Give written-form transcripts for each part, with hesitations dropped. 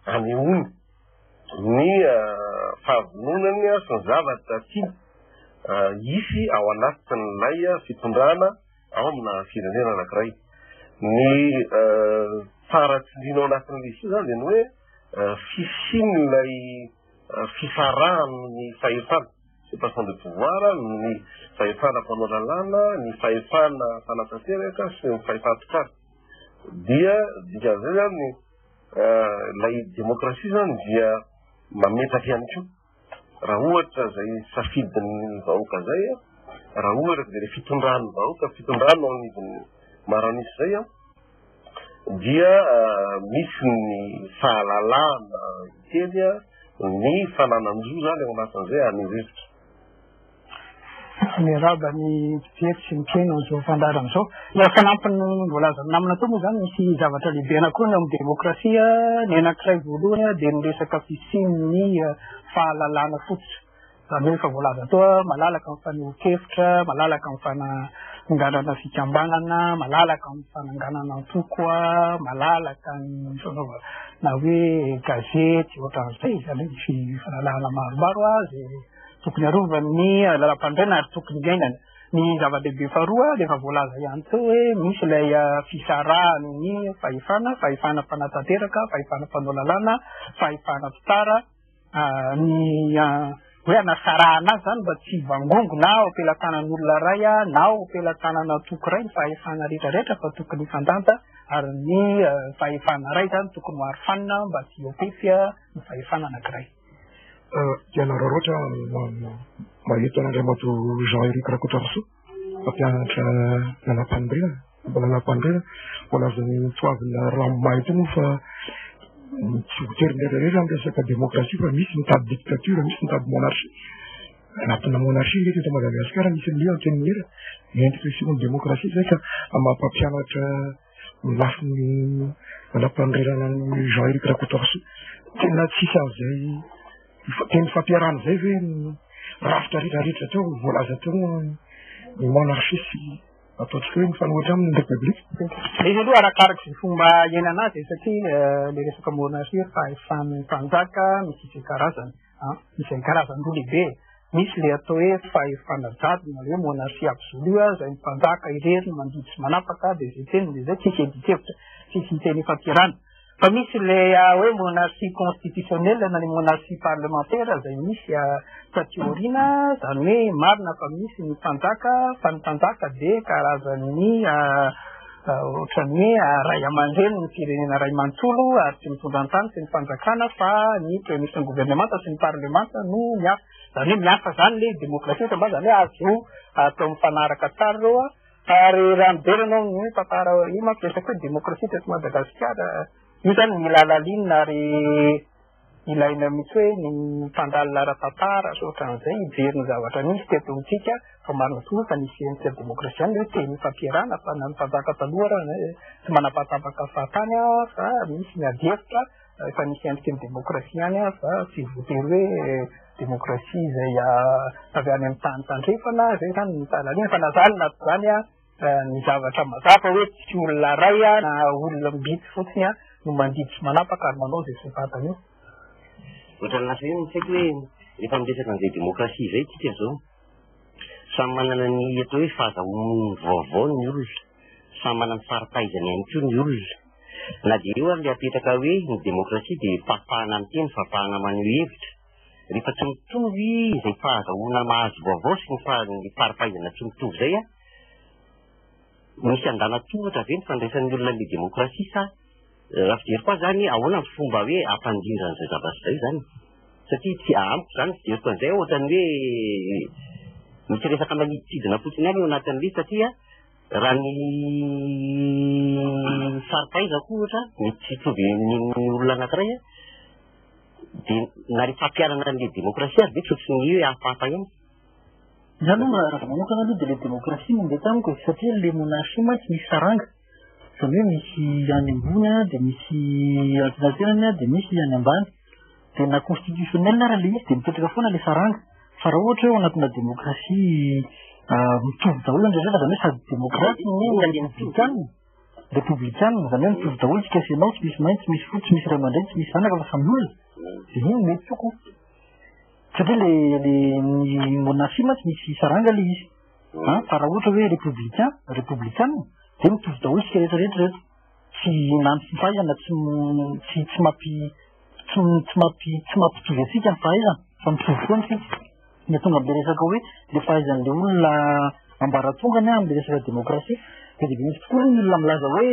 anehoany ny fahavononany sy ny zavatra tiany hisy ao anatin'ilay fitondrana ao amina firenena anankiray. Ny tsara tsindriana ao anatin'ilay izy io izany dia ny hoe fisian'ilay fisarahan'ny fahefana, séparation de pouvoir, ny fahefana mpanao lalàna, ny fahefana mpanatanteraka sy ny fahefana mpitsara. Dia dikan'izay izany ilay demokrasia izany dia mametraka ihany koa raha ohatra izay safidin'ny vahoaka izay, raha ohatra dia ilay fitondran'ny vahoaka, fitondrana ao anivon'ny maro an'isa izay, dia misy ny fahalalahana hiteny, ny fananan-jo izany ao anatin'izay haneho hevitra. Miarahaba ny mpijery sy ny mpihaino an'izao fandaharana izao. Ny fanampiny voalazan'ny namana teo moa izany misy zavatra lehibe anankiroa ny ao amin'ny demokrasia. Ny anankiray voalohany dia ny resaka fisian'ny fahalalana fototra. Izany hoe efa voalaza teo, malalaka ny fanehoan-kevitra, malalaka ny fananganana fikambanana, malalaka ny fananganana antoko, malalaka ny fanaovana hoe gazety ohatran'izay. Izany hoe misy fahalalahana maromaro izay Tokony arovany ny lalam-panorenana ary tokony iainana. Ny zava-dehibe faharoa dia efa voalaza ihany teo hoe misy ilay fisarahan'ny fahefana, fahefana mpanatanteraka, fahefana mpanao lalàna, fahefana mpitsara, ny hoe anasarahana azy izany mba tsy hivangongo na ao am-pelatanan'olona iray na ao am-pelatanana antoko iray ny fahefana rehetra rehetra fa tokony hifandanja ary ny fahefana iray izany tokony ho arofanina mba tsy hihoa-pefy ny fahefana anankiray. Dia nararaotra mahita an'Andriamatoa Jean Eric Rakotoarisoa, mpampianatra lalàmpanorenana, momba lalàmpanorenana, voalazan'i Toavina Ramahy teo moa fa tsy voatery ny rehetra ny resaka demokrasia fa misy mitady dictature, misy mitady monarchie. Anatina monarchie nge teto Madagasikara misy an'io antenimiera, endrika isehoan'ny demokrasia izay ka maha mpampianatra ny lafiny lalàmpanorenana an'i Jean Eric Rakotoarisoa. Tena tsisy an'izay teny fampiharana izay ve ny rafitra rehetra rehetra teo voalaza teo ny monarchie sy ataontsika hoe mifanohitra aminy ny république. Ilay izy aloha arakaraka izay fomba iainana azy e, satria ilay resaka monarchie fahefan'ny mpanjaka misy isan-karazany. Misy karazany roa lehibe. Misy ilay atao hoe fahefana jadona, ilay hoe monarchie absolue, izay ny mpanjaka irery no mandidy sy manapaka, dia izay teniny dia izay, tsisy adin-kevitra, tsisy teny ifampiarahana. Fa misy ilay hoe monarchie constitutionnelle na ny monarchie parlementaire izay misy taty aoriana, izany hoe marina fa misy ny mpanjaka, fa ny mpanjaka dia karazan'ny Ohatran'ny hoe ray aman-dreny ny firenena iray manontolo ary tsy mitondra ny tany sy ny fanjakana fa ny premier ny governemanta sy ny parlemanta no miasa. Izany hoe miasa izany ilay demokrasia ohatra mba izany hoe azo atao mifanaraka tsara ireo ary raha mijery ianao ny tantara io manko resaka hoe demokrasia teto Madagasikara io izany mila halalinina ary Ilaina mihitsy hoe ny mpandalina ara-tantara sy ohatran'izay hijery ny zavatra nisy teto amintsika fa marina tokoa fa nisy endrika demokrasia ihany ilay hoe teny ifampiarahana fa na ny mpanjaka taloha ary tsy manapatapaka fahatany fa misy ny ady hevitra efa nisy endriky ny demokrasia ihany fa tsy voatery hoe demokrasia izay avy any amin'ny tany tandrefana izay izany no halalinina fa na izany na tsy izany ny zavatra mazava hoe tsy olona iray na olona mibitsy fotsiny no mandidy sy manapaka ary manao izay tsy fantany io. Ohatran'ny lasa eo ny saiko hoe rehefa miresaka an'izay demokrasia izay tsika izao, samy manana ny atao hoe fahazahoany vaovao ny olona, samy manana ny fari-pahaizany ihany koa ny olona. Na dia eo ary ilay apetraka hoe ny demokrasia dia fahafahana miteny, fahafahana maneho hevitra. Rehefa tsy mitovy izay fahazahoana mahazo vaovao sy ny fari-pahaizana tsy mitovy izay an, misy andalan-tohatra ve ny fandraisan'ny olona ny demokrasia sa raha fijeriko azy izany ahoana ny fomba hoe hampandrindra an'izay zavatra izay izany? Satria tsy amiko izany fijeriko an'izay ohatran'ny hoe misy resaka manidintsidina fotsiny ihany eo anatin'ilay izy satria raha ny fari-pahaizako ohatra mety tsy hitovy ny olona anankiray an, Dia na ny fampiharana an'ilay demokrasia ary ve tsy ohatry ny hoe hafahafa ihany? Izaho aloha raha za manokana aloha dia ilay demokrasia no mety amiko e, satria ilay monarchie mantsy misy saranga, izany hoe misy any ambony an, dia misy antenatenany an, dia misy any ambany. Dia na constitutionnel ary ilay izy dia mipetraka foana ilay saranga. Fa raha ohatra hoe ao anatina demokrasia mitovy daholo ny rehetra, izany hoe sady demokraty no républicaine. Repoblikanina, izany hoe mitovy daholo tsika sy ianao, tsy misy mainty, tsy misy fotsy, tsy misy ray aman-dreny, tsy misy zanaka fa samy olona. Dia iny mety kokoa. Satria le le ny monarchie mantsy misy saranga le izy. An, fa raha ohatra hoe républicain, républicaine, dia mitovy daholo isika rehetra rehetra reto. Tsy na ny fahaizana tsy tsy tsy mampi tsy tsy mampi tsy mampitovy antsika ny fahaizana fa mitovy foana isika. Ny tonga amin'ilay resaka hoe le fahaizan'ilay olona ambaratongany amin'ilay resaka demokrasia. Be dia be mihitsy tokoa ny olona milaza hoe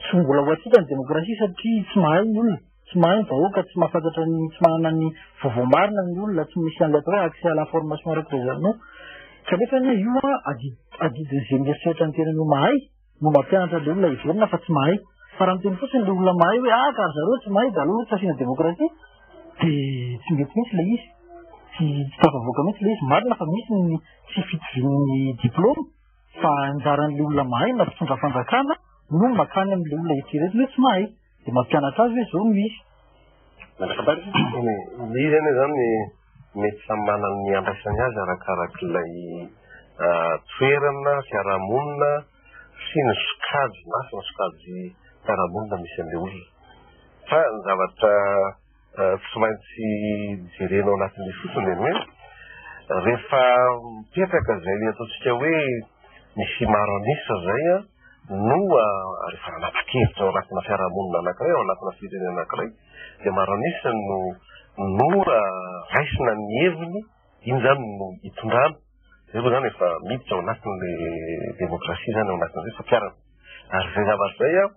tsy mbola ho antsika ny demokrasia satria tsy mahay ny olona. Tsy mahay ny vahoaka, tsy mahafantatra ny, tsy manana ny vaovao marina ny olona, tsy misy an'ilay atao hoe accès à l'information araka izay zany. Kanefa anie io an, adidy, adidin'izay mieritreritra ny tenany ho mahay no mampianatra ilay olona heverina fa tsy mahay. Fa raha miteny fotsiny ilay olona mahay hoe ah ka ry zareo tsy mahay dia aleo tsy asiana demokrasia, dia tsy mety mihitsy ilay izy. Tsy tsy tafavoaka mihitsy ilay izy. Marina fa misy ny tsy fitovian'ny diplaoma, fa anjaran'ilay olona mahay na mpitondra fanjakana no makany amin'ilay olona eritreretina hoe tsy mahay. Dia mampianatra azy hoe izao no izy. Ny izy anie zany mety samy manana ny andraisany azy arakarak'ilay toerana, fiarahamonina sy ny sokajy na sy ny sokajy fiarahamonina misy an'ilay olona. Fa ny zavatra tsy maintsy jerena ao anatin'ilay fotsiny dia ny hoe rehefa mipetraka izay ataontsika hoe misy maro an'isa izay an, no rehefa nanapa-kevitra ao anatina fiarahamonina anankiray, ao anatina firenena anankiray, dia maro an'isa no no raisina ny heviny, iny izany no itondrana, izay moa izany efa miditra ao anatin'ilay demokrasia izany ao anatin'izay fampiharana. Ary izay zavatra izay an,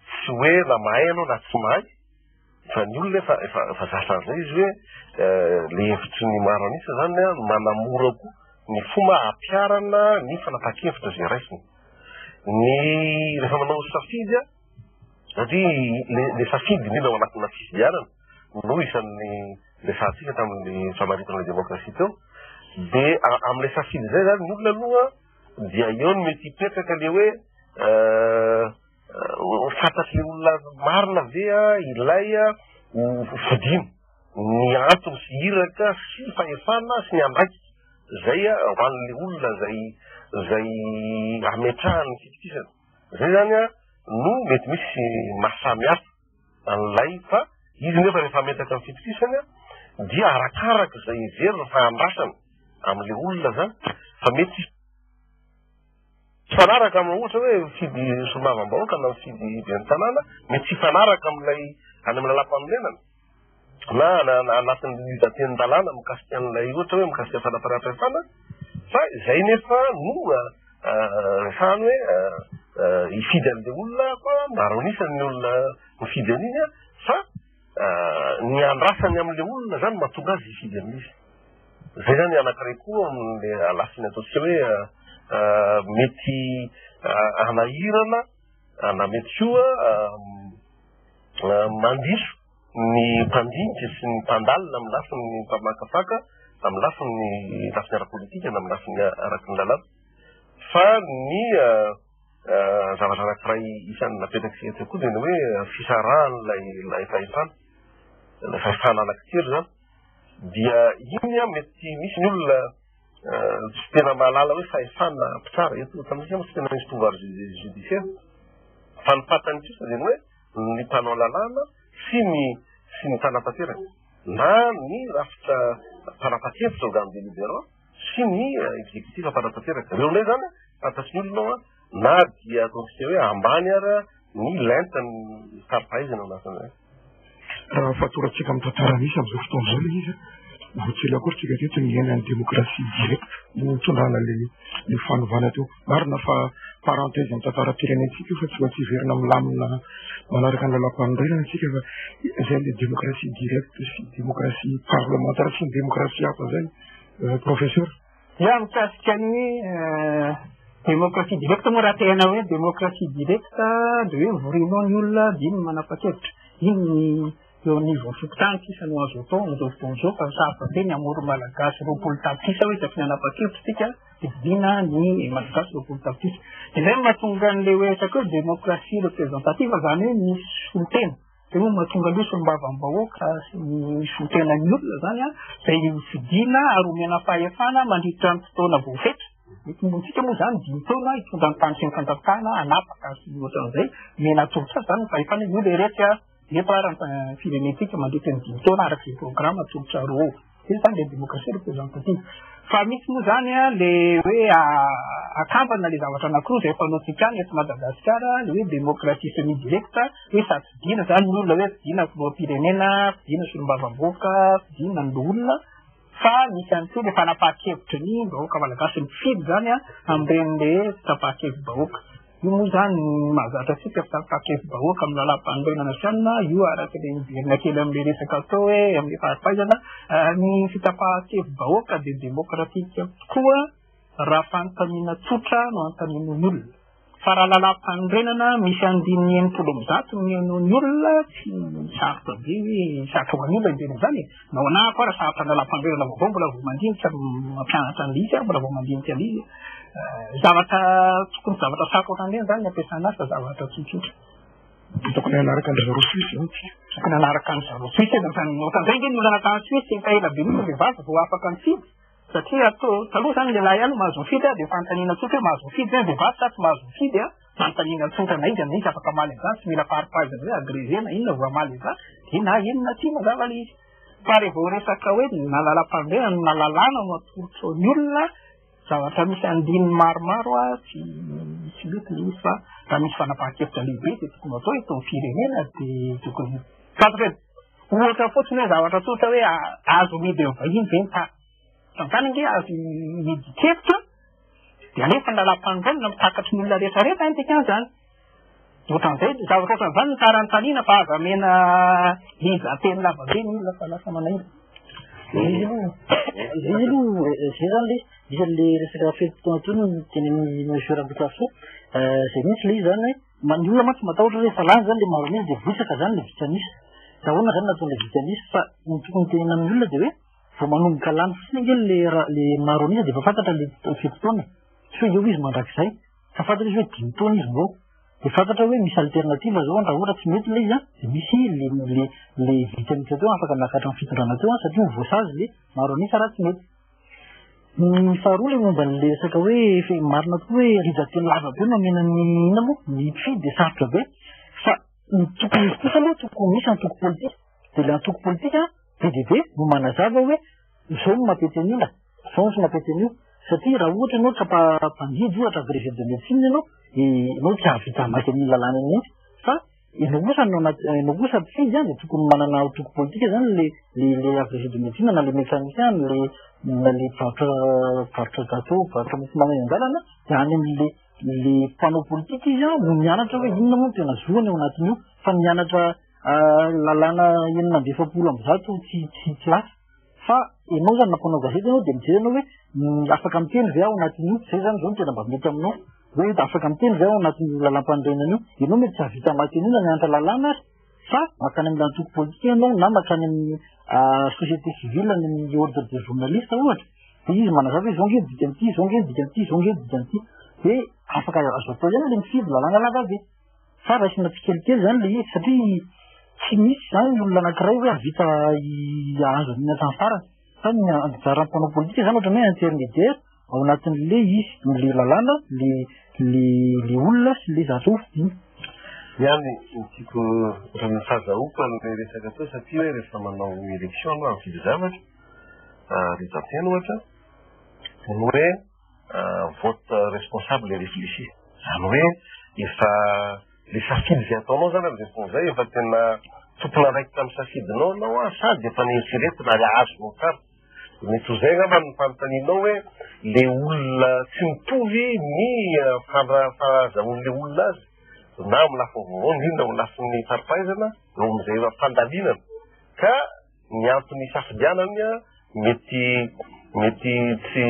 tsy hoe na mahay ianao na tsy mahay, fa ny olona efa efa efa zatra an'izay izy hoe le hevitry ny maro an'isa izany an, manamora koa ny fomba hampiharana ny fanapahan-kevitra izay raisina. Ny rehefa manao safidy an, satria le le safidy indrindra ao anatina fifidianana no isan'ny resahantsika tamin'ny famaritana ny demokrasia teo, dia amin'ilay safidy izay izany ny olona aloha dia eo no mety hipetraka le hoe Ho fantatry ny olona marina ve ilay ho fidina? Ny antony sy iraka sy fahefana sy ny andraikitra izay ho an'ilay olona izay izay ametrahany ny fitokisana. Izay izany no mety misy maha samy hafa an'ilay fa izy nefa rehefa ametraka ny fitokisany dia arakaraka izay heverina fa andrasana amin'ilay olona izany fa mety Mifanaraka amin'ny ohatra hoe mifidy solombavambahoaka na mifidy ben'ny tanàna, mety tsy hifanaraka amin'ilay any amin'ny lalàmpanorenana na anatin'ny lidatenin-dalàna mikasika an'ilay ohatra hoe mikasika fanaparam-pahefana fa izay nefa no resahany hoe hifidy an'ilay olona fa maro an'isa ny olona mifidy an'iny fa ny andrasany amin'ilay olona zany mahatonga azy hifidy an'izy. Zay zany anankiray koa amin'ilay lafiny ataontsika hoe mety hanahirana na mety koa mandiso ny mpandinika sy ny mpandalina amin'ny lafiny mpamakafaka amin'ny lafiny lafiny ara-politika na amin'ny lafiny araky ny lalàna. Fa ny zavatra anankiray isan'ny napetrak'isika teo koa dia ny hoe fisarahan'ilay ilay fahefana, ilay fahefana anankitelo zany. Dia iny an, mety misy ny olona tsy tena mahalala hoe fahefana mpitsara eto tamintsika moa tsy tena misy pouvoir judiciaire. Fa ny fantany kosa dia ny hoe ny mpanao lalàna sy ny sy ny mpanatanteraka na ny rafitra mpanapa-kevitra organe délibérant sy ny exécutif mpanatanteraka. Ireo indray zany fantatry ny olona ao na dia ataontsika hoe ambany ara ny lentan'ny fari-pahaizana ao anatin'izay. Raha fatorantsika amin'ny tantara misy amin'izao fotoana izao ilay izy, vao tsy ela akory tsika teto niaina ny démocratie directe nitondrana ilay ilay fanovana teo. Marina fa parenthèse amin'ny tantaram-pirenentsika io fa tsy maintsy hiverina milamina manaraka ny lalàmpanorenana isika fa izay ilay démocratie directe sy démocratie parlementaire sy ny démocratie hafa izay professeur. Ya, mikasika ny démocratie directe moa raha tena hoe démocratie directe dia hoe vorinao ny olona dia iny no manapa-kevitra. Iny ny eo anivon'ny fokontany sisa no azo atao amin'izao fotoana izao fa sarotra be ny hamory malagasy 20 tapitrisa hoe isaky ny hanapa-kevitra isika dia vidiana ny malagasy 20 tapitrisa. Dia izay no mahatonga an'ilay hoe resaka hoe démocratie représentative izany hoe misy solontena. Izay moa mahatonga ny hoe solombavambahoaka sy ny solontenan'ny olona izany an, izay hofidiana ary omena fahefana mandritra ny fotoana voafetra. Mety montsika moa izany dimy taona hitondra ny tany sy ny fanjakana hanapaka sy ny ohatran'izay. Omena atolotra azy izany ny fahefana io le retsy a, eto ary ny firenentsika mandritra ny dimy taona araka izay programa atolotra roa. Zay izany le démocratie représentative. Fa misy moa izany a le hoe akambana le zavatra anankiroa izay fanaontsika any eto Madagasikara, le hoe démocratie semi directe, hoe sady fidiana izany ny olona hoe fidiana filoham-pirenena, fidiana solombavambahoaka, fidiana ny loholona, fa misy ihany koa le fanapahan-kevitry ny vahoaka malagasy mifidy izany a amin'ireny le fitapahan-kevi-bahoaka. Io moa izany ny mahazatra antsika fitapahan-kevi-bahoaka amin'ny lalàmpanorenana sy anona, io araka ilay miverina kely amin'ilay resaka atao hoe amin'ny fari-pahaizana, ny fitapahan-kevi-bahoaka dia demokratika tokoa raha fanontaniana tsotra no anontaniana ny olona. Fa raha lalàmpanorenana misy andininy 160 mihaino ny olona, tsy sarotra be hoe sarotra ho an'ny olona hiteny an'izany e. Na ho anah koa raha sarotra ny lalàmpanorenana vaovao mbola vao mandinika mampianatra an'ilay izy aho, mbola vao mandinika an'ilay izy. Zavatra tokony zavatra sarotra ohatran'ireny izany ny ampiasana azy fa zavatra tsotsotra. Tokony hanaraka an-dry zareo Suisse izany tsika. Tokony hanaraka an-dry zareo Suisse, ohatran'izay ange ny olana tany Suisse, efa ela be mihitsy ny vehivavy vao afaka nifidy. Satria to, taloha zany lehilahy ihany no mahazo mifidy a, dia fanontaniana tsotra hoe mahazo mifidy ve ny vehivavy sa tsy mahazo mifidy a, fanontaniana tsotra na iza na iza afaka hamaly an'izany, tsy mila fari-pahaizana hoe agrégé na inona vao hamaly an'izany, dia na eny na tsia mazava ilay izy. Fa raha vao resaka hoe na lalam-panorenana na lalàna no atolotra ny olona, zavatra misy andininy maromaro a, tsy tsy mety ilay izy fa raha misy fanapahan-kevitra lehibe dia tokony atao eto amin'ny firenena dia tokony fantatra hoe Ohatra fotsiny hoe zavatra tsotra hoe azo amidy amin'ny vahiny ve ny tany. Tany ange azo midin-kevitra dia alefa ny lalàm-panorenana mitakatry ny olona rehetra rehetra ny dikan'izany. Ohatran'izay, zavatra ohatran'izany no tsara anontaniana fa aza omena rijan-teny lava be ny olona fa lasa manahirana. Zay aloha, zay zany le, isan'le resaka fe-potoana teo no tenenin'i Monsieur Rakotoarisoa, zay mihitsy le izy zany hoe, Ny olona mantsy matahotra hoe efa lany zany le maro an'isa dia betsaka zany le vitsy an'isa. Dia ahoana zany no ataon'le vitsy an'isa? Fa ny tokony tenenina amin'ny olona dia hoe vao manomboka lany fotsiny ange le ra- le maro an'isa dia efa fantatra le fe-potoana e. Tsy hoe eo izy mandrakizay. Fa fantatra izy hoe dimy taona izy no eo. Dia fantatra hoe misy alternative zao an, raha ohatra tsy mety ilay izy an, dia misy le le le vitsy an'isa teo afaka miakatra amin'ny fitondrana teo an, satria ho voasazy le maro an'isa raha tsy mety. Ny faharoa ilay momba an'ilay resaka hoe efa marina tokoa hoe rijan-teny lava be no omena ny inona moa ny mpifidy dia sarotra be fa ny tokony hisy kosa aloha tokony misy antoko politika dia ilay antoko politika be dia be no manazava hoe izao no mampety an'io na izao no tsy mampety an'io satria raha ohatra ianao ka mpandidy ohatra agrégé de médecine ianao dia ianao tsy hahavita hamaky an'iny lalàna iny mihitsy fa Ianao kosa no anaty, ianao kosa mpifidy an, dia tokony manana antoko politika zany le le le agrégé de médecine na le mécanicien na le na le mpivarotra mpivarotra gâteau, mpivarotra mofomamy eny an-dalana, dia any amin'le le mpanao politika izy an no mianatra hoe inona moa no tena zoany ao anatin'io, fa ny mianatra lalàna 146 tsy tsy tsy lasa. Fa ianao zany na mpanao gazety ianao dia mijery ianao hoe afaka miteny ve aho anatin'io, zay zany zao no tena mba mety aminao, hoe afaka miteny ve aho anatin'io lalàmpanorenana io, ianao mety tsy hahavita hamaky an'io na mianatra lalàna ary fa mankany amin'ny antoko politika ianao na mankany amin'ny société civile any amin'ny ordre des journalistes ohatra, dia izy manazava hoe zao nge ny dikan'ity, zao nge ny dikan'ity, zao nge ny dikan'ity, dia afaka azo atao ihany ilay mifidy lalàna lava be. Fa raisina tsikelikely zany le izy satria tsy misy zany olona anankiray hoe hahavita hahazo an'iny hatramin'ny farany. Fa ny anjaran'ny mpanao politika zany ohatran'ny hoe intermédiaire ao anatin'le izy, le lalàna, le le le olona sy le zavatra hofidiana. Ihany ny tiako ohatran'ny fahazahoako an'ilay resaka teo satria hoe rehefa manao élection aloha mifidy zavatra, rijan-teny ohatra, ny hoe vote responsable et réfléchi. Izany hoe efa le safidy izay ataonao izany amin'izay fotoana izay efa tena tompon'andraikitra amin'ny safidinao ianao an, sady efa nieritreretina ary azonao tsara. Dia mety ho izay angamba ny fanontanianao hoe le olona tsy mitovy ny fahazahoan'le olona azy na amin'ny lafiny vaovao indrindra amin'ny lafiny fari-pahaizana eo amin'izay fandalinana ka ny antony isafidianany mety mety tsy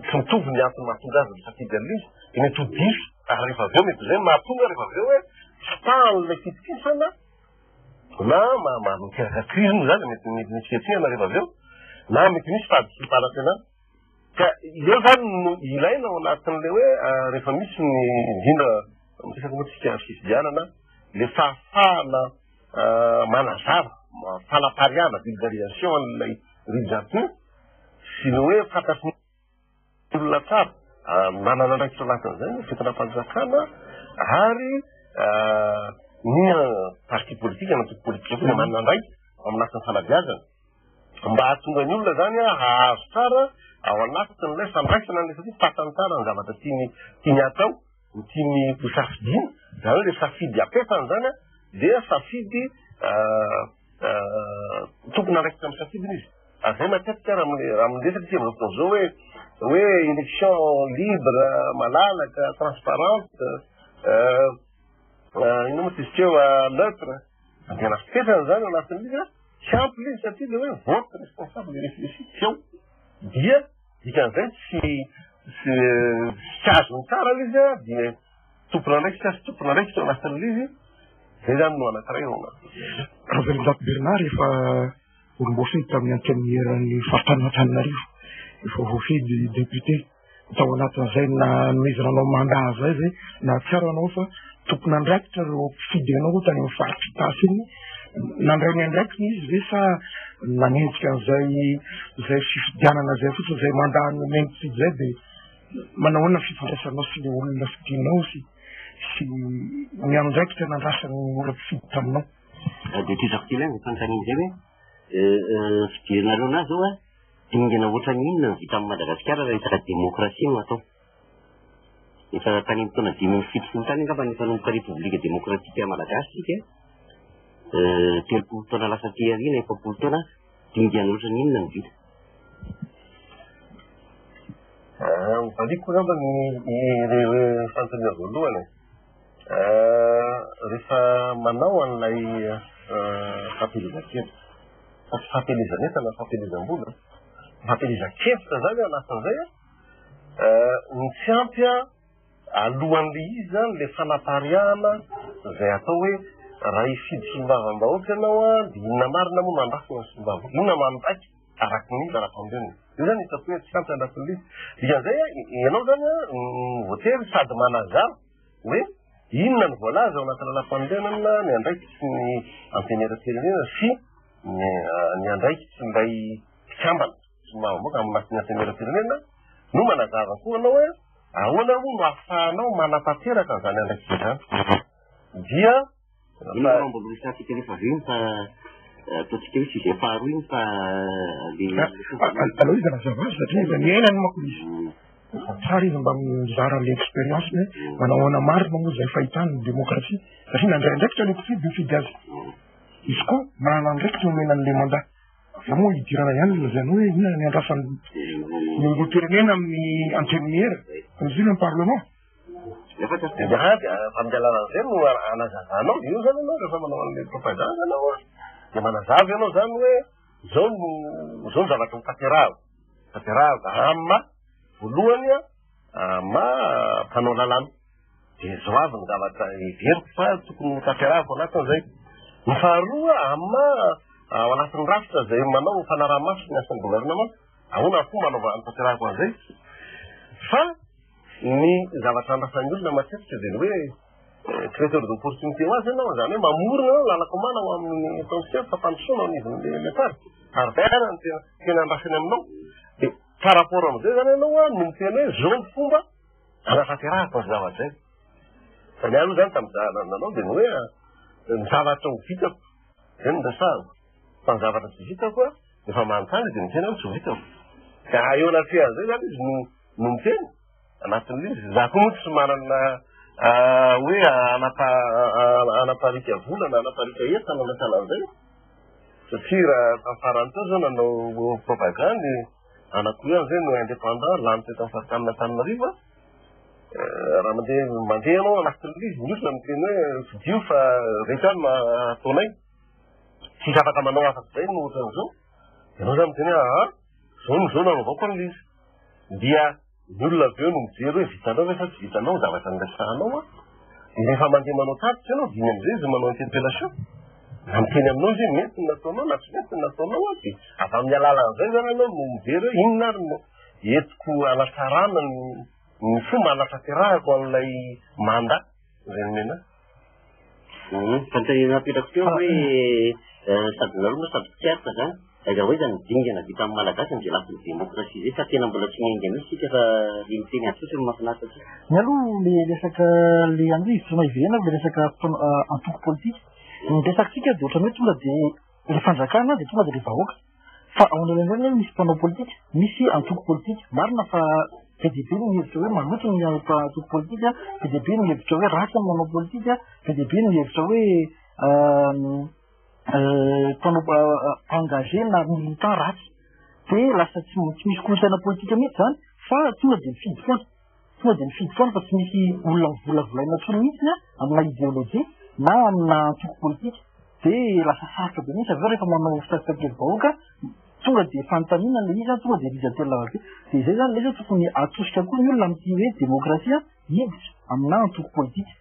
tsy mitovy ny antony mahatonga azy misafidy an'ilay izy dia mety ho diso ary rehefa avy eo mety izay mahatonga rehefa avy eo hoe tsy tahan'ilay fitokisana na miteraka krizy moa izany mety mety misy fihetsehana rehefa avy eo na mety misy fahadisoam-panantenana ka eo zany no ilaina ao anatin'ilay hoe rehefa misy ny indrindra miresaka moa tsika fifidianana le fahafahana manazava, fanapariahana, vulgarisation an'ilay rijan-teny sy ny hoe fantatry ny olona tsara. Manana andraikitra anatin'izay ny fitondram-panjakana ary ny parti politika na antoko politika koa dia manana andraikitra ao anatin'ny fanabeazana mba hahatonga ny olona zany hahazo tsara ao anatin'ilay fandraisana an'ilay satria fantany tsara ny zavatra tiany tiany hatao, ny tiany ho safidiana. Izany hoe ilay safidy apetrany zany dia safidy tompon'andraikitra amin'ny safidiny izy. Ary zay matetika raha raha miresaka isika amin'izao fotoana izao hoe hoe élection libre, malalaka, transparente, inona moa izy teo, neutre. Andeha fefany zany ao anatin'ny izy, tsy ampy ilay izy satria ilay hoe vote responsable et réfléchi tsy ao. Dia dikan'izay tsy tsy tsy azony tsara ilay izy dia tompon'andraikitra sy tompon'andraikitra ao anatin'ilay izy. Zay zany no anankiray ao anatin'izay. Ravelonjato Bernard efa olom-boafidy tamin'ny antenimieran'ny faritanin'Antananarivo, efa voafidy député. Tao anatin'izay nanomezana anao mandat izay ve nahatsiaro anao fa tompon'andraikitra ireo mpifidy anao tany amin'ny faritra Itasy iny? Nandray ny andraikiny izy ve sa nanenjika an'izay izay fifidianana izay fotsiny, izay mandat nomeny mpifidy izay dia manao ahoana ny fifandraisanao sy ilay olona fidinao sy sy ny andraikitra nandrasan'ny olona mpifidy taminao? Dia tohizako kely ihany izay fanontaniana izay hoe fidiranareo anazy zao a, dingana ohatran'ny inona no vita amin'i Madagasikara raha resaka demokrasia no atao? Efa tany amin'ny taona 75 tany angamba no efa nanomboka Repoblika Demokratika Malagasy isika, 30 taona lasa aty aoriana, 40 taona, dingana ohatran'ny inona no vita? Valiako angamba ny fanontaniana voalohany e. Rehefa manao an'ilay fampielezan-kevitra, fa tsy fampielezan'entana na fampielezam-bola, fampielezan-kevitra izany ao anatin'izay, ny tsy ampy alohan'ilay izy izany ilay fanapariahana izay atao hoe raha hifidy solombavambahoaka ianao dia inona marina moa no andrasana ny solombavambahoaka, inona no andraikitra araka ny lalam-panorenana. Io izany hitako hoe tsy ampy anatin'ilay izy. Dikan'izay ianao izany voatery sady manazava hoe inona no voalaza ao anatin'ny lalam-panorenana, ny andraikitry ny antenimieram-pirenena sy ny andraikitry ilay mpikambana solombavambahoaka amin'ny lafiny antenimieram-pirenena no manazava koa anao hoe ahoana moa no ahafahanao manatanteraka an'izany andraikitra izany. Dia Iny aloha mbola resahantsika rehefa avy eo iny fa ataontsika hoe sujet faharoa iny fa le Aleo izy hanazava azy satria efa niainany manko izy. Tsara izy mba mizara an'ilay expérience hoe manao ahoana marina moa izay fahitany ny démocratie satria nandray andraikitra ilay mpifidy nifidy azy. Izy koa manana andraikitra omena an'ilay mandat. Avy eo moa hidirana ihany ny lazaina hoe inona ny andrasan'ny ny olom-pirenena amin'ny antenimiera, izy io ny parlement. Dia amin'ny alalan'izay no anazavanao, io zany ianao rehefa manao an'ilay propagande ianao an, dia manazava ianao zany hoe zao no zao ny zavatra ho tanterahako, tanterahako amin'ny maha voalohany an, amin'ny maha mpanao lalàna, dia zao avy ny zavatra heveriko fa tokony ho tanterahako anatin'izay. Ny faharoa amin'ny maha ao anatin'ny rafitra izay manao fanaraha-maso ny asan'ny gouvernement, ahoana ny fomba anaovana anatanterahako an'izay? Fa Ny zavatra andrasan'ny olona matetika dia ny hoe créateur d'opportunité ho azy ianao, izany hoe mamorona ianao lalan-komana ho amin'ny ataontsika hoe fampandrosoana ao anivon'ny le faritra. Ary izay ary no tena tena andrasany aminao. Dia par rapport amin'izay izany ianao no miteny hoe izao ny fomba anatanterahako an'izay zavatra izay. Fa ny ahy aloha izany tamin'izaho nanao dia ny hoe ny zavatra ho vitako izay no resahako. Fa ny zavatra tsy vitako rehefa manontany izy dia miteny aho tsy ho vitako. Ka eo anatrehan'izay izany izy no no miteny anatin'ilay izy. Za koa moa tsy manana hoe hanapariaka vola na hanapariaka entana na sahalan'izay. Satria raha tamin'ny farany teo zao nanao propagande, anankiroa ihany zay no indépendant lany teto amin'ny faritanin'Antananarivo. Raha mandeha mandeha ianao anatin'ilay izy, ny olona miteny hoe fidio fa rehetra any no ataonay. Tsisy afaka manao afa-tsy izay no ohatran'izao. Ianao zany miteny hoe aa, zao no zao nanaovako an'ilay izy. Dia ny olona avy eo no mijery hoe vitanao ve sa tsy vitanao ny zavatra niresahanao an. Dia rehefa mandeha manao tatitra ianao dia iny amin'izay izy manao interpellation. Na miteny aminao izy hoe mety ny nataonao na tsy mety ny nataonao an. Dia avy amin'ny alalan'izay izany ianao no mijery hoe inona ary no entiko hanatsarana ny ny fomba hanatanterahako an'ilay mandat izay nomena ahy. Fanontaniana napetrako teo hoe Sady nareo moa sady mpikaroka izany, aiza ho aiza ny dingana vita amin'ny Malagasy amin'izay lafiny demokrasia izay sa tena mbola tsy miainga mihitsy isika fa le miteny azy fotsiny no mahafinaritra antsika? Ny aloha le resaka le ihany hoe fotoana iverenako le resaka antoko politika. Ny resakitsika dia ohatran'ny hoe tonga dia le fanjakana dia tonga dia le vahoaka. Fa ao anelanelan'ny misy mpanao politika, misy antoko politika. Marina fa be dia be ny mihevitra hoe maloto ny antoko politika, be dia be ny mihevitra hoe ratsy ny manao politika, be dia be ny mihevitra hoe mpanao engagé na militant ratsy. Dia lasa tsy misy kolontsaina politika mihitsy izany fa tonga dia mifidy foana. Tonga dia mifidy foana fa tsy misy olona volavolaina intsony mihitsy amina ideolojia na amina antoko politika. Dia lasa sarotra be mihitsy avy eo rehefa manao fitatitam-kevi-bahoaka, tonga dia fanontaniana ilay izy, tonga dia rijan-teny lava be. Dia izay izany ilay izy hoe tokony atosika koa ny olona amin'ity hoe demokrasia hiditra amina antoko politika.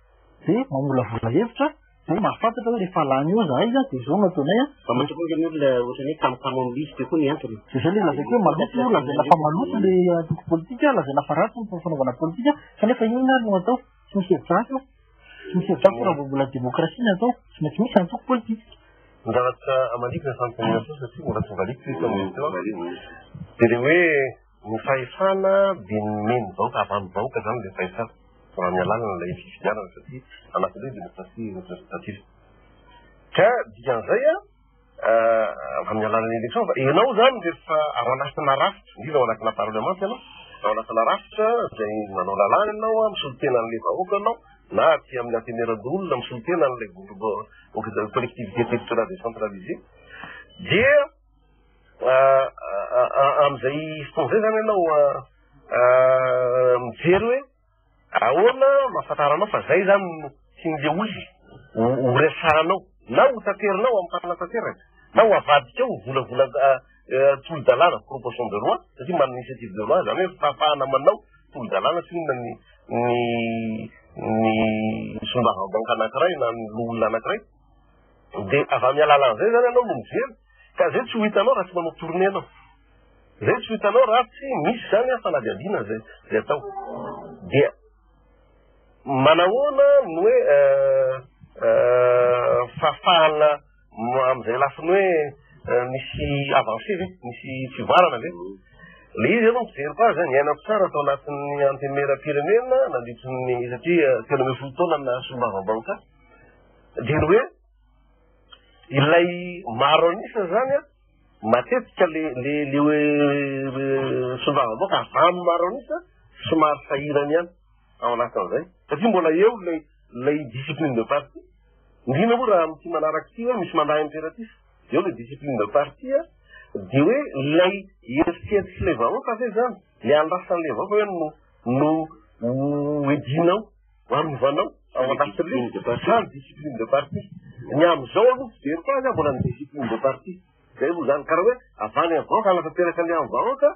Dia mamolavola hevitra. Dia mahafantatra hoe rehefa lany eo zahay dia izao no ataonay an. Fa mantsy koa ny olona ohatran'ny hoe kamokamo amin'ny izy teo koa ny antony. Dia izay ilay lazaiko hoe maloto, lazaina fa maloto ilay antoko politika, lazaina fa ratsy ny fanaovana politika, kanefa inona ary no atao? Tsy misy hevitra hafa eo. Tsy misy hevitra hafa raha vao mbola demokrasia ny atao, tsy maintsy misy antoko politika. Ny zavatra hamaliako ny fanontaniana teo satria mbola tsy novaliko io tamin'izy teo an, dia ilay hoe Ny fahefana dia nomen'ny vahoaka, avy amin'ny vahoaka izany ilay fahefana, raha ny alalana ilay fifidianana satria anatin'ilay démocratie représentative. Ka dikan'izay an, avy amin'ny alalan'ny élection, fa ianao izany rehefa ao anatina rafitra, indrindra ao anatina parlemanta ianao, ao anatina rafitra izay manao lalàna ianao an, misolo tena an'ilay vahoaka ianao, na aty amin'ny antenimierandoholona misolo tena an'ilay vondrom-bahoaka, collectivité territoriale décentralisée, dia Amin'izay fotoana izay izany ianao mijery hoe ahoana no ahafantaranao fa izay izany no tian'ilay olona ho resahanao na ho taterinao amin'ny mpanatanteraka na ho avadikao ho volavola tolo-dalàna, proposition de loi, satria manana initiative de loi, izany hoe fahafahana manao tolo-dalàna tsy inona ny ny ny solombavambahoaka anankiray na ny loholona anankiray. Dia avy amin'ny alalan'izay izany ianao no mijery Ka zay tsy ho hitanao raha tsy manao tournée anao. Zay tsy ho hitanao raha tsy misy zany an fanadihadiana zay zay atao. Dia manahoana ny hoe fahafahana amin'izay lafiny hoe misy avancée ve, misy fivoarana ve? Le izy aloha mijery koa azy, niainako tsara tao anatin'ny antenimieram-pirenena nandritry ny satria 13 taona naha solombavambahoaka dia ny hoe Ilay maro an'isa zany an, matetika le le le hoe solombavambahoaka avy amin'ny maro an'isa somary sahirana ihany ao anatin'izay satria mbola eo ilay ilay discipline de parti, indrindra moa raha amin'ity manaraka ity hoe misy mandat impératif, eo ilay discipline de parti an, dia hoe ilay eritreritr'ilay vahoaka ve zany, le andrasan'ilay vahoaka ve no no ho edinao? Arovanao ao anatin'ilay sa ny discipline de parti. Ny amin'izao aloha fijeriko azy mbola ny discipline de parti. Zay aloha zany. Karaha hoe avy any amin'ny vahoaka hanatanteraka ny amin'ny vahoaka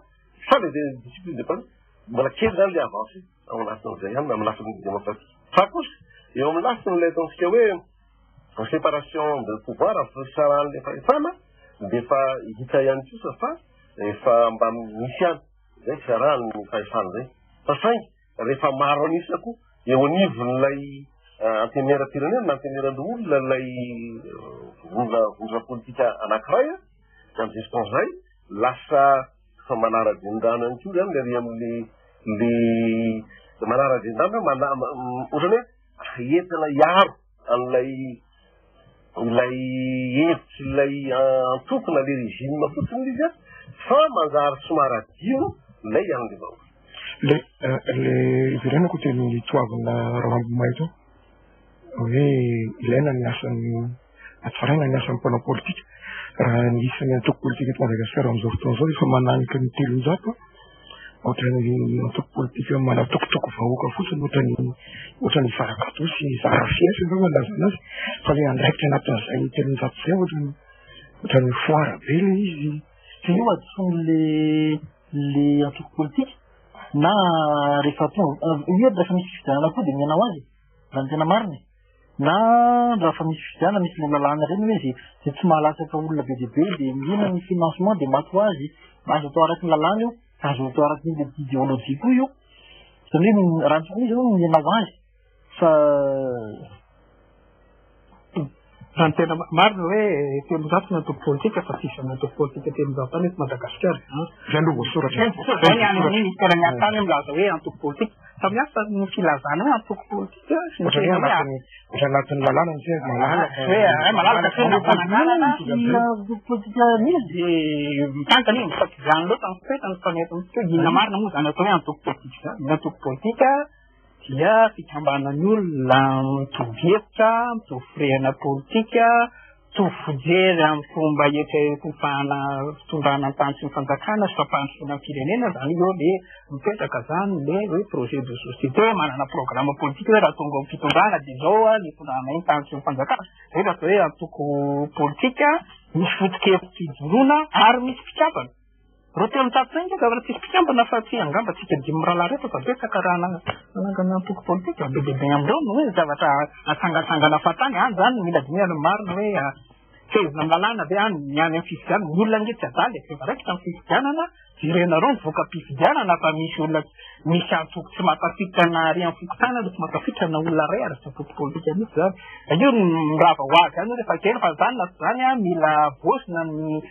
sa le discipline de parti. Mbola kely zany le avancé ao anatin'izay ihany amin'ny lafiny démocratique. Fa kosa eo amin'ny lafiny ilay ataontsika hoe séparation de pouvoir, fisarahan'ilay fahefana dia efa hita ihany kosa fa efa mba misy ihany izay fisarahan'ny fahefana izay. Fa saingy rehefa maro an'isa koa eo anivon'ilay antenimieram-pirenena na antenimierandoholona ilay vondrona vondrona politika anankiray dia amin'izay fotoana izay lasa efa manara-drenirano ihany koa izany le ary amin'le le manara-drenirano hoe mana ohatran'ny hoe entina hiaro an'ilay ilay hevitr'ilay antoko na le régime fotsiny izy fa manjary somary adino ilay an'ilay vahoaka. Le le iverenako teny toavina Ralambomahay teo hoe ilaina ny asan'ny hatsaraina ny asan'ny mpanao politika. Raha ny isan'ny antoko politika eto Madagasikara amin'izao fotoana izao efa mananika ny 300 ohatran'ny antoko politika manatokotoko vahoaka fotsiny ohatran'ny ohatran'ny zarakato sy zarafiaina angamba ny ilazana azy fa ilay andraikitra anatin'izay 300 izay ohatran'ny ohatran'ny foara be ilay izy. Dia io hadisoan'le le antoko politika na rehefa tonga io rehefa misy fifidianana koa dia mihena ho azy raha ny tena marina e. Na raha fa misy fifidianana misy le lalàna ireny hoe zay zay tsy mahalatsaka olona be dia be dia mihena ny financement dia maty ho azy. Azo atao araky ny lalàna io, azo atao araky ny idéologie koa io. Izany hoe raha ny tokony izy aloha mihena ho azy fa Raha ny tena marina hoe 300 ny antoko politika fa tsisy an'ny antoko politika 300 any eto Madagasikara. Izay aloha voasoratra. Izay ny any amin'ny ministeran'ny Atany milaza hoe antoko politika. Samy hafa ny filazana hoe antoko politika sy ny Ohatran'ny hoe anatin'ny ohatran'ny anatin'ny lalàna ny hoe malalaka. Hoe eh, malalaka sy ny fananganana. Antoko politika misy. Dia mitantana iny, fa tsy izany loatra ny fetrany fa ny eto amintsika hoe inona marina moa izany atao hoe antoko politika izany. Ny antoko politika dia fikambanan'ny olona mitovy hevitra, mitovy firehana politika, mitovy fijery amin'ny fomba fahana fitondrana ny tany sy ny fanjakana sy fampandrosoana ny firenena izany eo le mipetraka izany le hoe projet de société, manana programme politique hoe raha tonga amin'ny fitondrana dia izao ny hitondrana ny tany sy ny fanjakana. Izay no atao hoe antoko politika, misy foto-kevitra ijoroana ary misy mpikambana. Reo 300 reo ange zavatra tsisy mpikambana fa tsy angamba tsika dimy mirahalahy reto fa betsaka raha nanangana antoko politika be dia be amindreo no hoe zavatra atsangatsangana fahatany any zany mila dinihana ny marina hoe fehezina amin'ny lalàna ve any ny any amin'ny fifidianana ny olona ange tsy adala e rehefa raikitra ny fifidianana jerenareo ny voka-pifidianana fa misy olona misy antoko tsy mahatafiditra na ary amin'ny fokontany ary tsy mahatafiditra na olona iray ary tsy antoko politika mihitsy zany io mirava ho azy any rehefa kely fa zany na tsy zany a mila voasina ny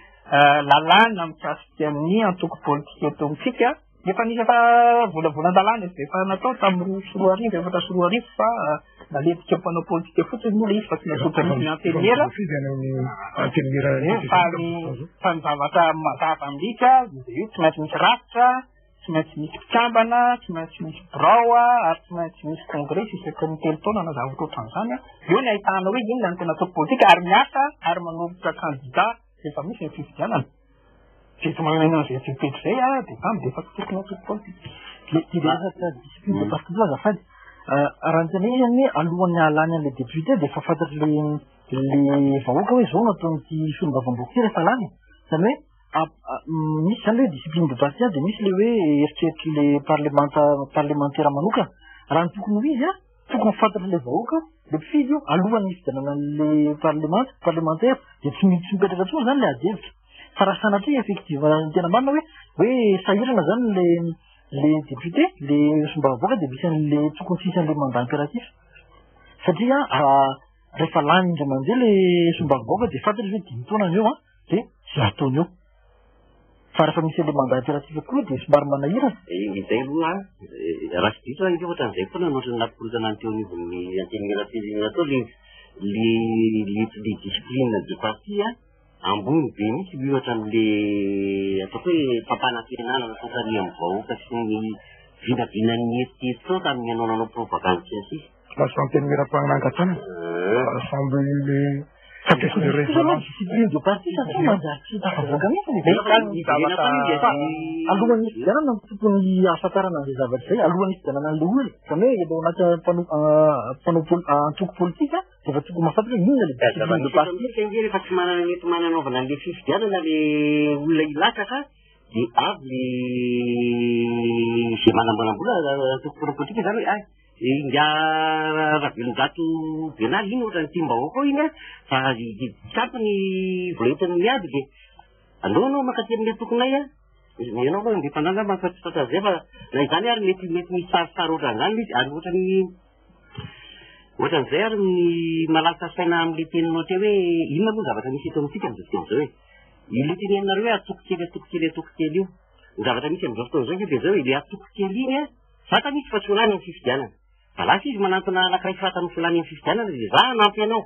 lalàna mikasika ny antoko politika eto amintsika. Efa nisy efa volavolan-dalàna izy efa natao tamin'ny 2002, 2004 fa naletika mpanao politika fotsiny moa ilay izy fa tsy natolotra mihitsy ny antenimiera. Fa ny fa ny zavatra mazava amin'ilay izy dia io tsy maintsy misy rafitra, tsy maintsy misy mpikambana, tsy maintsy misy birao ary tsy maintsy misy congrès isaky ny 3 taona na zavatra ohatran'izany. Eo ny ahitana hoe inona no tena antoko politika ary miasa ary manolotra kandida rehefa misy ny fifidianana. Tsy eto manana an'izay fepetra izay ah, dia tany dia efa tsy tokony antoko politika. Le resaka discipline de parti io azafady. Raha ny tena izy anie alohan'ny hahalany an'ilay député dia efa fantatry le le vahoaka hoe izao no ataon'ity solombavambahoaka ity rehefa lany. Izany hoe misy izany hoe discipline de parti dia misy le hoe eritreritr'ilay parlemanta parlemantera manokana. Raha ny tokony ho izy an, tokony fantatr'ilay vahoaka, le mpifidy io, alohan'ny hifidianana an'ilay parlemanta, parlemantera, dia tsy tsy mipetraka intsony izany ilay ady hevitra. Fa raha sanatria effective ny tena marina hoe hoe sahirana izany le le député, le solombavambahoaka dia misy an'le tokony tsy hisy an'le mandat impératif. Satria rehefa lany indray mandeha le solombavambahoaka dia fantatra izy hoe 5 taona ny eo an, dia izay ataony eo. Fa rehefa misy an'ilay mandat impératif koa dia somary manahirana. Izay aloha, raha tsy diso aho ange ohatran'izay foana no ohatran'ny nampikorontana ny teo anivon'ny antenimierampirenena teo le le le le discipline de parti a, ambony be mihitsy miohatra amin'le ataoko hoe fampanantenana natao tary amin'ny vahoaka sy ny vinavinan'ny eritreritra tao tamin'ny ianao nanao propagande sy ny sisa. Lasa antenimieram-panangan-tanana. Samby le caisse de résonance. Discipline de parti satria manjary tsy tafavoaka mihitsy ny zavatra. Alohan'ny hifidianana no tokony hahafantarana an'izay zavatra izay, alohan'ny hifidianana an'ilay olona. Izany hoe eo anaty mpanao antoko politika dia efa tokony mahafantatra hoe inona ilay discipline de parti. Zava-misy rehefa tsy manana ny enti mananaovana an'ilay fifidianana le olona hilatsaka dia avy le izay manambolambola antoko mpanao politika izany hoe ay Ingahy Ravelonjato Bernard iny ohatran'ny tiam-bahoaka ao iny an, fa tsy ampy ny vola entiny miady dia aleo anao mankaty amin'ny antokonay an, ianao aloha indépendant angamba fa tsy fantatra an'izay fa na izany ary mety mety misy sarisary ohatran'izany ilay izy ary ohatran'ny ohatran'izay ary ny mahalasa saina amin'ilay teninao teo hoe inona moa ny zavatra misy eto amintsika amin'izao fotoana izao e, io ilay teneninareo hoe antoko kely antoko kely antoko kely io, ny zavatra misy amin'izao fotoana izao ange dia izao e, ilay antoko kely iny an, Fantany izy fa tsy ho lany amin'ny fifidianana. Fa lasa izy manantona anankiray fantany ho lany amin'ny fifidianana dia za hanampy anao.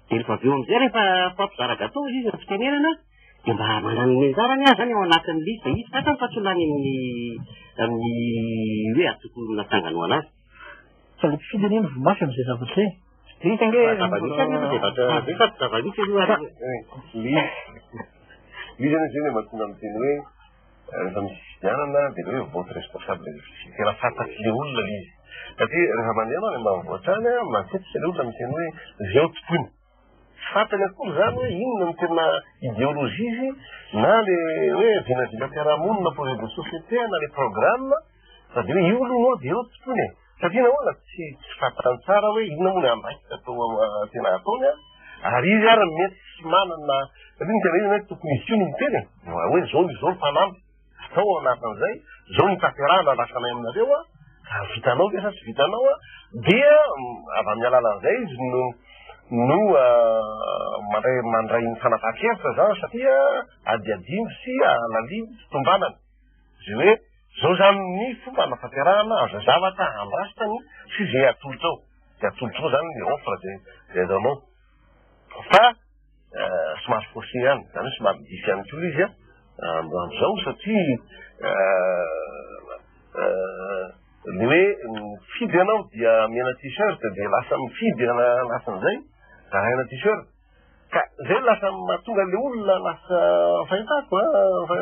Dia rehefa avy eo amin'izay rehefa fampizara gâteau izy ny fitenenana dia mba manana ny anjarany aza zany ao anatin'ny liste. Izy fantany fa tsy ho lany amin'ny amin'ny hoe antoko natsangany ho anazy. Fa le mpifidy anie no voa mafy amin'izay zavatra izay. Vita ange Zava-misy aloha dia zavatra zay fa zava-misy aloha ary. Izy anie zay no mahatonga miteny hoe rehefa misy fifidianana dia le hoe vote responsable tena fantatry le olona le izy satria rehefa mandeha anao any ambanivohitra any an, matetika le olona miteny hoe zay ao tompoina tsy fantany akory zany hoe inona no tena idéologie izy na le hoe vinavinam-piarahamonina projet de société na le programme fa de hoe io aloha no de eo tompoina e satria nahoana tsy tsy fantany tsara hoe inona moa ny andraikitra atao tena ataony an ary izy ary mety tsy manana satria ny tena izy hoe tokony izy koa no miteny e hoe zao ny zao ny fanamby atao ao anatin'izay zao ny tanterahana andrasanay aminareo a ka vitanao ve sa tsy vitanao a dia avy amin'ny alalan'izay izy no no mandray mandray ny fanapahan-kevitra zany satria adihadiana sy alalina sy tombanana. Izay hoe zao zany ny fomba anatanterahana an'izay zavatra andrasany sy izay atolotrao. Izay atolotrao zany ny offre izay izay ataonao. Fa somary faussé ihany, izany hoe somary diso ihany koa ilay izy an, amin'izao satria ny hoe mifidy ianao dia omena t-shirt dia lasa mifidy anatin'izay, zaraina t-shirt. Ka zay lasa mahatonga le olona lasa fahitako an,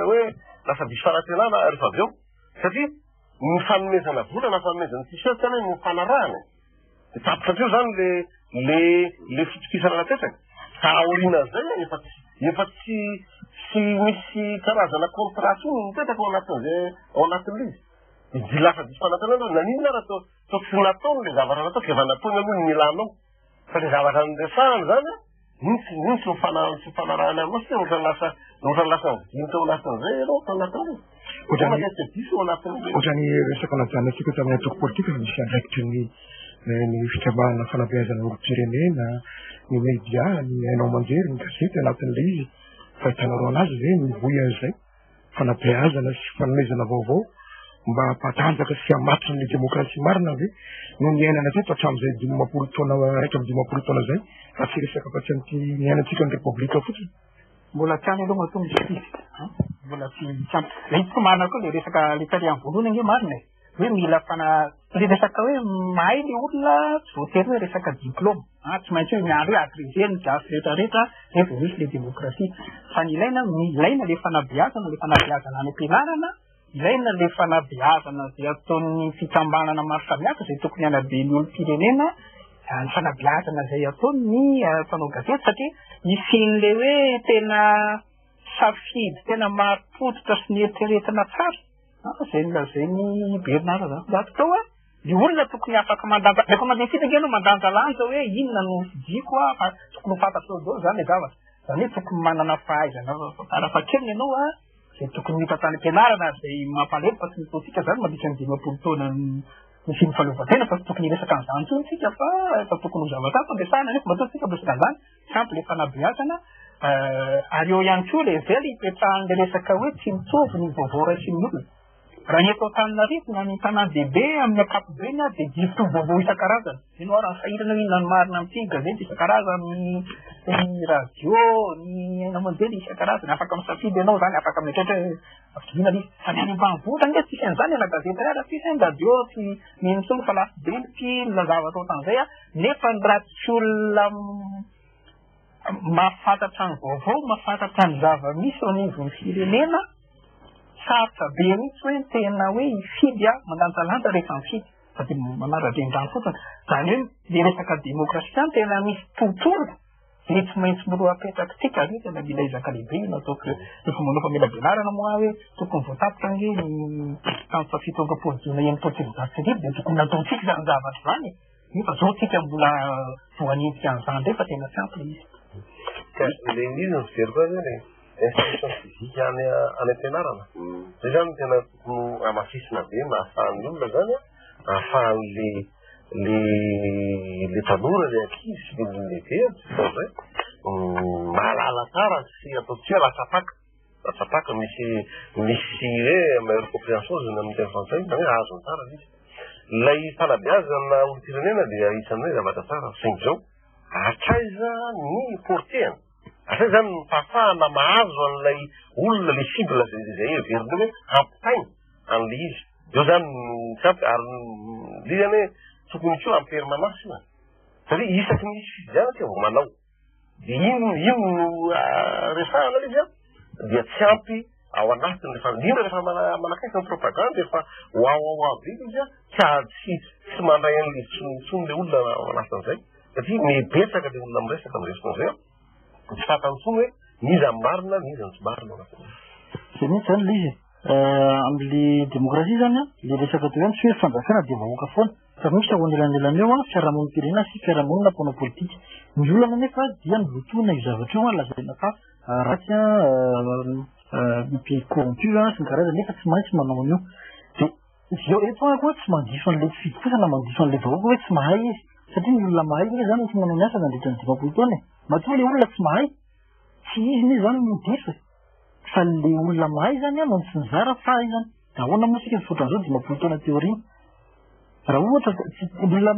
hoe lasa diso fanantenana rehefa avy eo. Satria ny fanomezana vola na fanomezana t-shirt zany no nifanarahana e. Dia tapitra teo zany le le le fitokisana napetraka. Ka aorianan'izay efa tsy efa tsy tsy misy karazana contrat intsony mipetraka ao anatin'izay ao anatin'ilay izy. Dia lasa diso fanantenana hoe naninona ary atao atao tsy nataony le zavatra natao fa efa nataony aloha ny nilanao. Fa le zavatra niresahana zany an, iny tsy iny tsy mifana- tsy mifanarahana aminao satria ohatran'ny lasa ohatran'ny lasa nividy tao anatin'izay ianao tao anatin'ilay izy. Ohatran'ny Matetika diso ao anatin'ilay ohatran'ny resaka najanontsika tamin'ny antoko politika fa misy andraikitry ny ny fikambanana fanabeazana olom-pirenena, ny media, ny haino aman-jery, ny gazety anatin'ilay izy. Fahitanareo anazy ve mivoy an'izay? Fanabeazana sy fanomezana vaovao mba hampatanjaka sy hamatotra ny demokrasia marina ve no niainana teto hatramin'izay 50 taona, 51 taona izay, raha tsy hiresaka afa-tsy amin'ity niainantsika ny Repoblika fotsiny? Mbola tsy any aloha matoa misy izy an, mbola tsy tsy ampy. Ilay izy koa marina koa ilay resaka ilay tary amin'ny voalohany ange marina e, hoe mila fana, ilay resaka hoe mahay ilay olona tsy voatery hoe resaka diplaoma an, tsy maintsy hoe miandry hoe agrégé ny gasy rehetra rehetra zay vao misy ilay demokrasia. Fa ny ilaina, ilaina ilay fanabeazana, ilay fanabeazana any am-pianarana, ilaina ilay fanabeazana izay ataon'ny fikambanana maro samihafa izay tokony hanabe ny olom-pirenena, ny fanabeazana izay ataon'ny mpanao gazety satria hisian'ilay hoe tena safidy tena marim-pototra sy nieritreretina tsara izay nolazain'i Bernard Razafindrato tao hoe ny olona tokony afaka mandanja, rehefa mandeha mifidy ange ianao mandanjalanja hoe inona no fidiko fa tokony ho fantatrao daholo izany ilay zavatra, izany hoe tokony manana fahaizana farafahakeliny ianao izay tokony hita tany am-pianarana ary izay mampalahelo fa tsy nataontsika izany mandritra ny 50 taona nisian'ny fahaleovantena fa tsy tokony hiresaka an'izany intsony isika fa efa tokony ho zavatra hafa no resahana nefa matoa isika miresaka an'izany tsy ampy ilay fanabeazana ary eo ihany koa ilay izay ilay ipetrahan'ilay resaka hoe tsy mitovy ny vaovao raisin'ny olona. Raha ny eto Antananarivo na ny tanàn-dehibe amin'ny ankapobeny dia diso vaovao isan-karazany. Mino aho raha sahirana hoe inona no marina amin'ity, gazety isan-karazany, ny radio, ny haino aman-jery isan-karazany. Afaka misafidy ianao izany, afaka mieritreritra hoe afidiana ilay izy. Fa ny any ambanivohitra ange tsisy an'izany na gazety iray ary tsisy, ny radio tsy mino intsony fa lafo be ny pile, zavatra ohatran'izay. Nefa ny raha tsy olona mahafantatra ny vaovao, mahafantatra ny zava-misy eo anivon'ny firenena, sarotra be mihitsy hoe ny tena hoe hifidy aho, mandanjalanja rehefa mifidy, fa dia manara-drenirano fotsiny. Izany hoe ilay resaka demokrasia izany tena misy tontolo dia tsy maintsy mbola apetrakitsika ary tena mila ezaka lehibe io nataoko rehefa manao famelabelarana moa aho hoe tokony voatapitra ange ny tamin'ny faha 27 jona 1960 dia tokony nataontsika izany zavatra izany e. Nefa zao tsika mbola voanenjika an'izany ndray fa tena tsy ampy le izy. Ka le izy no fijeriko azy zany e, instruction physique any any am-pianarana. Zay zany no tena tokony hamafisina be mba ahafahan'ny olona zany an, ahafahan'le le le tanora, le ankizy sy le olon-dehibe an, zay mahalala tsara sy ataontsika hoe latsa-paka. Latsa-paka misy misy hoe meilleure compréhension zany amin'ny teny frantsay, zany hoe azony tsara ilay izy. Ilay fanabeazana olom-pirenena dia isan'ny hoe zavatra tsara saingy izao, hatraiza ny portée-ny? Hatraiza zany ny fahafahana mahazo an'ilay olona, ilay cible izay izay heverinao hoe hampitaina an'ilay izy. Eo zany no tsy ampy ary ilay izy zany hoe tokony koa en permanence io e. Satria isaky ny misy fifidianana isika vao manao. Dia iny iny no resahana ilay izy an, dia tsy ampy ao anatiny rehefa indrindra rehefa manakaiky ny propagande efa ho ao ao avy iny izy an, tsy tsy tsy mandray an'ilay intsony intsony ilay olona ao anatin'izay satria mibetsaka ilay olona miresaka amin'izay fotoana izay an, tsy fantany intsony hoe n'iza ny marina n'iza ny tsy marina ao anatin'izay. Zay mihitsy zany ilay izy e. Amin'ilay demokrasia zany an, ilay resaka teo ihany tsy hoe fanjakana dia vahoaka foana. Fa misy ao anelanelany eo an, fiarahamonim-pirenena sy fiarahamonina mpanao politika. Ny olana anefa dia nolotoina io zavatra io an, lazaina fa ratsy an, mpi corrompu an, sy ny karazany nefa tsy maintsy manao an'io. Dia izao eto aho koa tsy mandiso an'ilay mpifidy kosa na mandiso an'ilay vahoaka hoe tsy mahay izy. Satria ny olona mahay nge zany tsy manao ny asa nandritra ny 50 taona e. Matoa le olona tsy mahay, tsy izy nge zany no diso e. Fa le olona mahay zany an no tsy nizara fahaizana. Dia ahoana moa isika mifotra an'izao 50 taona aty aoriana? Raha ohatra tsy ny olona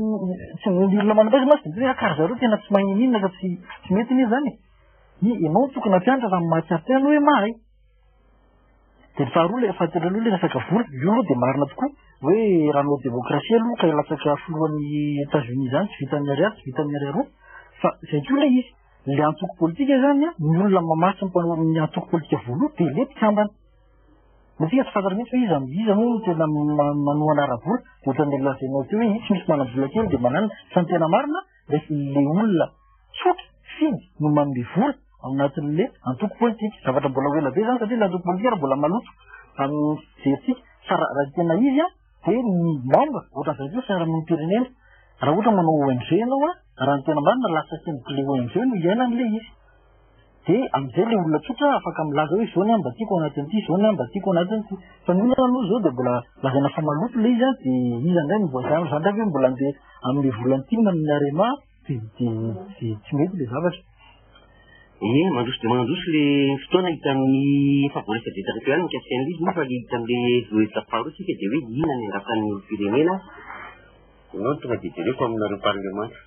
tsy ny olona manam-pahaizana mantsy dia hoe ah ka ry zareo tena tsy mahay n'inona ka tsy tsy mety anie zany e. Ny ianao no tokony hampianatra raha mahatsiaro tena hoe mahay. Dia ny faharoa ilay fahatelo aloha ilay resaka vola, io aloha dia marina tokoa hoe raha hanao demokrasia aloha ka hilatsaka filohan'ny Etats-Unis izany tsy vitan'ny ariary, tsy vitan'ny ariary roa. Fa izay koa ilay izy, ilay antoko politika izany an, ny olona mamatsy ny mpanao ny antoko politika voalohany dia ilay mpikambana. Ny antsika tsy fantatra mihitsy hoe iza iza moa no tena manohana ara-bola, dia ohatran'ilay lazainao teo hoe itsy misy manam-bola kely dia mananona, fa ny tena marina rehefa ilay olona tsotra fidy no manome vola ao anatin'ilay antoko politika. Zavatra mbola ho ela be izany satria ilay antoko politika ary mbola maloto amin'ny fijerintsika. Fa raha tena izy an, dia ny membre, ohatran'izay koa fiarahamonim-pirenena. Raha ohatra manao ONG ianao an, raha ny tena marina lasa tendrok'ilay ONG no iainan'ilay izy. Dia amin'izay ilay olona tsotra afaka milaza hoe izao ny ahy mba tiako ao anatin'ity, izao ny ahy mba tiako ao anatin'ity. Fa ny olana aloha izao dia mbola lazaina fa maloto ilay izy an, dia iza indray no mbola, za indray ve mbola andeha hanome vola an'ity na amin'ny Arema, dia dia dia tsy mety ilay zavatra. Ie, mandroso dia mandroso ilay fotoana hita amin'ny efa voaresadresaka teo ihany mikasika an'ilay izy moa fa ilay hita amin'ilay lohahevitra faharoa isika dia hoe inona ny andrasan'ny olom-pirenena no tonga dia jereko aminareo parlemanta.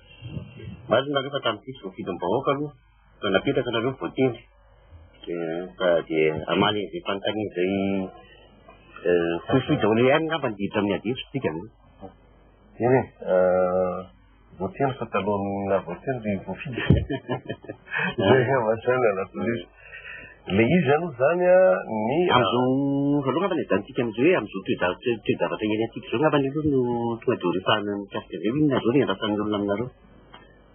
Marina nareo fa tamin'ity tsy voafidim-bahoaka aloha fa napetraka nareo voatendry. Ka dia hamaly an'izay fanontaniana izay fohifohy daholo ihany angamba ny hiditra amin'ny ady hevitra isika aloha. Eny e, voatendry fa talohan'ny naha voatendry voafidy. Izay angamba izany anatin'ilay izy. Ilay izy aloha izany an, ny. Amin'izao aloha angamba ny ajanontsika amin'izao hoe amin'izao toe-javatra toe-javatra iainantsika izao angamba aloha no tonga dia ho resahana mikasika an'izay hoe inona izao ny andrasan'ny olona aminareo.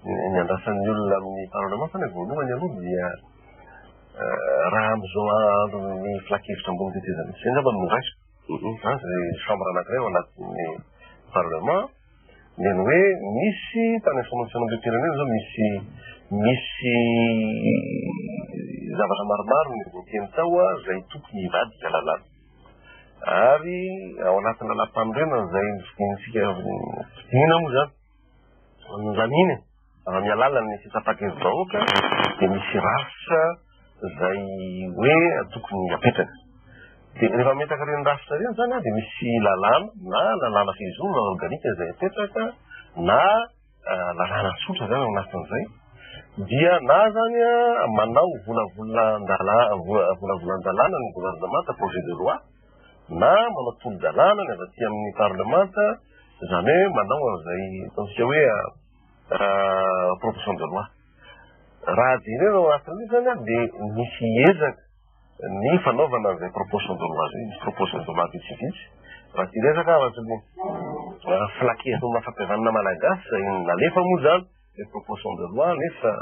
Ny andrasan'ny olona amin'ny parlemanta aloha voalohany aloha dia raha amin'izao andron'ny filan-kevitra ambony tetezamita izay angamba no raisiko. Izany izay chambre anankiray ao anatin'ny parlement dia ny hoe misy tany amin'ny famontsanam-pirenena izao misy misy zavatra maromaro ny voateny tao izay tokony hivadika lalàna. Ary ao anatin'ny lalàm-panorenana izay nofidintsika fidina moa izany nolaniana amin'ny alalan'ny fitsapan-kevi-bahoaka dia misy rafitra izay hoe tokony hapetraka. Dia rehefa mametaka ireny rafitra ireny izany dia misy lalàna na lalàna fehizoro na organika izay apetraka na lalàna tsotra izany ao anatin'izay dia na izany manao volavolan-dalàna volavolan-dalàna ny governemanta projet de loi na manao tolo-dalàna ny avy aty amin'ny parlemanta izany hoe manao an'izay ataontsika hoe proposition de loi. Raha jerena ao anatin'io izany dia misy ezaka ny fanaovana an'izay proposition de loi izay, misy proposition de loi vitsivitsy. Raha tsy hiresaka afa-tsy ny filankevitry fampihavanana malagasy izay nalefa moa izany ilay proposition de loi nefa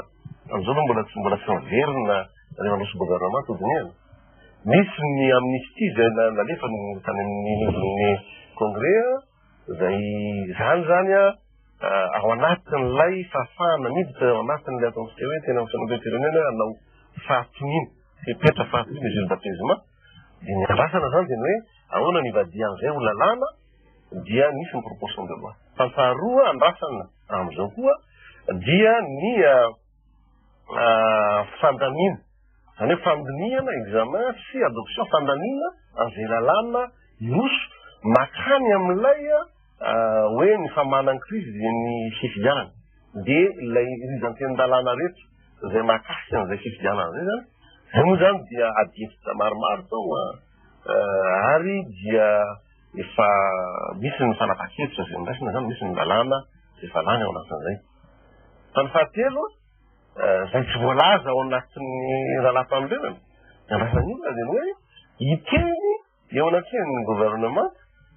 amin'izao aloha mbola tsy mbola tsy miverina rehefa handroso gouvernement hodinihana. Misy ny amnistie izay nalefa tany amin'ny nivon'ny congrès izay izany izany ao anatin'ilay fahafahana miditra ao anatin'ilay ataontsika hoe tena fianakaviam-pirenena hoe hanao fahatoniana, fepetra fahatoniana, mesure d'apaisement, dia ny andrasana izany dia ny hoe ahoana ny hivadihan'izay ho lalàna dia nisy ny proposition de loi. Fa ny faharoa andrasana amin'izao koa dia ny fandaniana, izany hoe fandinihana, examen sy adoption, fandaniana an'izay lalàna hiroso makany amin'ilay hoe ny famahana ny krizy dia ny fifidianana. Dia ilay rijan-tenin-dalàna rehetra izay mahakasika an'izay fifidianana izay izany, izay moa izany dia adihevitra maromaro tao ary dia efa misy ny fanapahan-kevitra izay noraisina izany, misy ny lalàna izay efa lany ao anatin'izay. Fa ny fahatelo, izay tsy voalaza ao anatin'ny lalàmpanorenana, ny andrasan'ny olona dia ny hoe hiteny eo anatrehan'ny gouvernement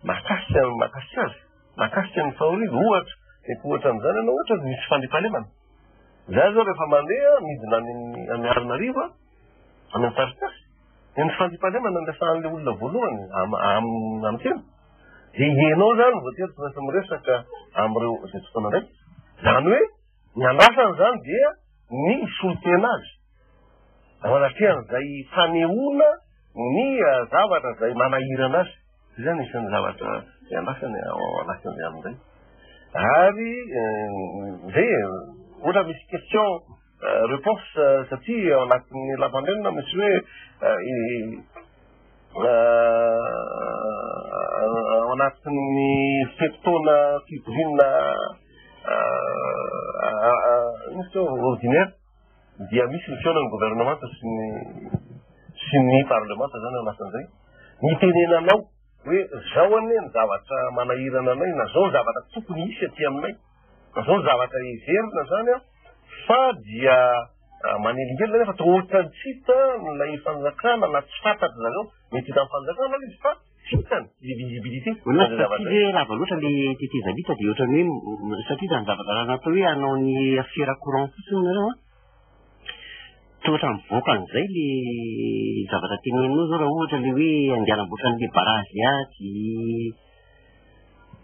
mahakasika mahakasika azy, mahakasika ny fahoriana. Ohatra, mety ohatra amin'izany ianao, ohatra misy fandriampahalemana. Izaho izao rehefa mandeha midina any amin'ny any Miarinarivo, any amin'ny faritra, dia ny fandriampahalemana no resahan'ilay olona voalohany amin'ny tena. Dia ianao izany voatery tsy maintsy miresaka amin'ireo izay tompon'andraikitra. Izany hoe ny andrasany izany dia ny hisolo tena azy ao anatrehan'izay fanehoana ny zavatra izay manahirana azy. Izay izany isan'ny zavatra iandrasany ao anatin'izay amin'izay. Ary zay e, ohatra misy question réponse satria ao anatin'ny lampandrenina misy hoe ao anatin'ny fe-potoana fivoriana inona izy teo, ordinaire dia misy ny fihaonan'ny gouvernemanta sy ny sy ny parlemanta zany ao anatin'izay. Nitenenanao hoe zao anie ny zavatra manahirana anay na zao ny zavatra tokony hisy aty aminay na zao ny zavatra heverina zany an, fa dia manelingelina nefa toa ohatran'ny tsy hita ilay fanjakana na tsy fantatry zareo, mety hitan'ny fanjakana ilay izy fa tsy hitany le visibilité. Olona tsy satria ve lava loatra le tetezamita dia ohatran'ny hoe satria izany zavatra natao hoe hanao ny affaire courant fotsiny nareo an. Tsy ohatra mivoaka an'izay le zavatra teneninao zao raha ohatra le hoe andeha hanamboatra an'le barazy atsy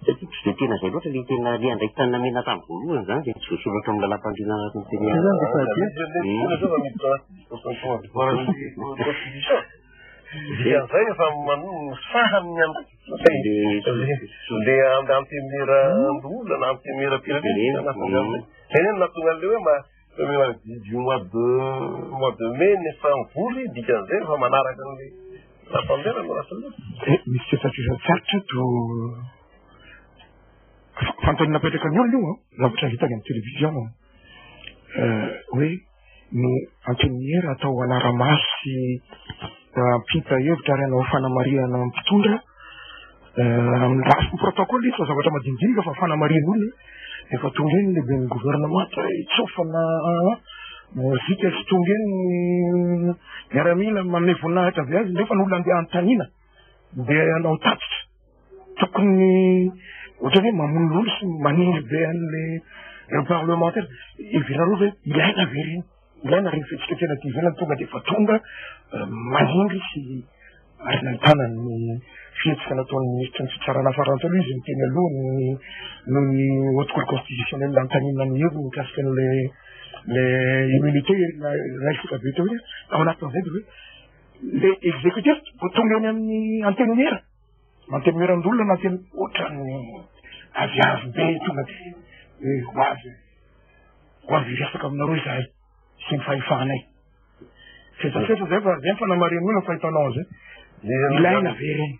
satria tsy de tena zay loatra le tena le andraikitra namena tamin'ny voalohany zany de tsy voasoratra amin'ny lalàmpandriana araka ny tenenina. Dikan'izay efa saha ny andraikitra le antenimierandoholona na antenimieram-pirenena. Zay no nahatonga an'le hoe mba Premier mardi du mois de mois de mai ny efa mivory, dikan'izay efa manaraka ny lapandeha no lasa aloha. Eh, misy fisafisan sarotra to fanontaniana napetraka ny olona io an, zavatra hita any amin'ny télévision hoe ny antenimiera atao hanara-maso sy hampita hevitra ary hanao fanamarihana amin'ny mpitondra amin'ny lafiny protocole izy fa zavatra madinidinika fa fanamarihan'olona efa tonga eny ny lehiben'ny gouvernement tsofana mozika tsy tonga eny ny miaramila manome voninahitra avy azy nefa ny olona andeha anontaniana dia hanao tatitra tokony ohatrany hoe mamono lolo sy manindry be an'le ireo parlementaire heveranareo ve ilaina ve ireny Ilaina ireny fihetsiketsehana aty ivelany tonga dia efa tonga manindry sy ary nahitana ny fihetsika nataon'ny minisitry ny fitsarana farany teo aloha izy niteny aloha ny noho ny haute cour constitutionnelle nanontaniana ny heviny mikasika an'le le immunité resaka be teo hoe ao anatin'izay dia hoe le exécutif vao tonga eny amin'ny antenimiera antenimieran-doholona na anteny ohatran'ny aviavy be tonga dia hoe ho avy Ho avy hiresaka aminareo izahay sy ny fahefanay. Fetrafetra zay fa zay ny fanamarinana ny fahitanao an'izay. Ilaina ve ireny?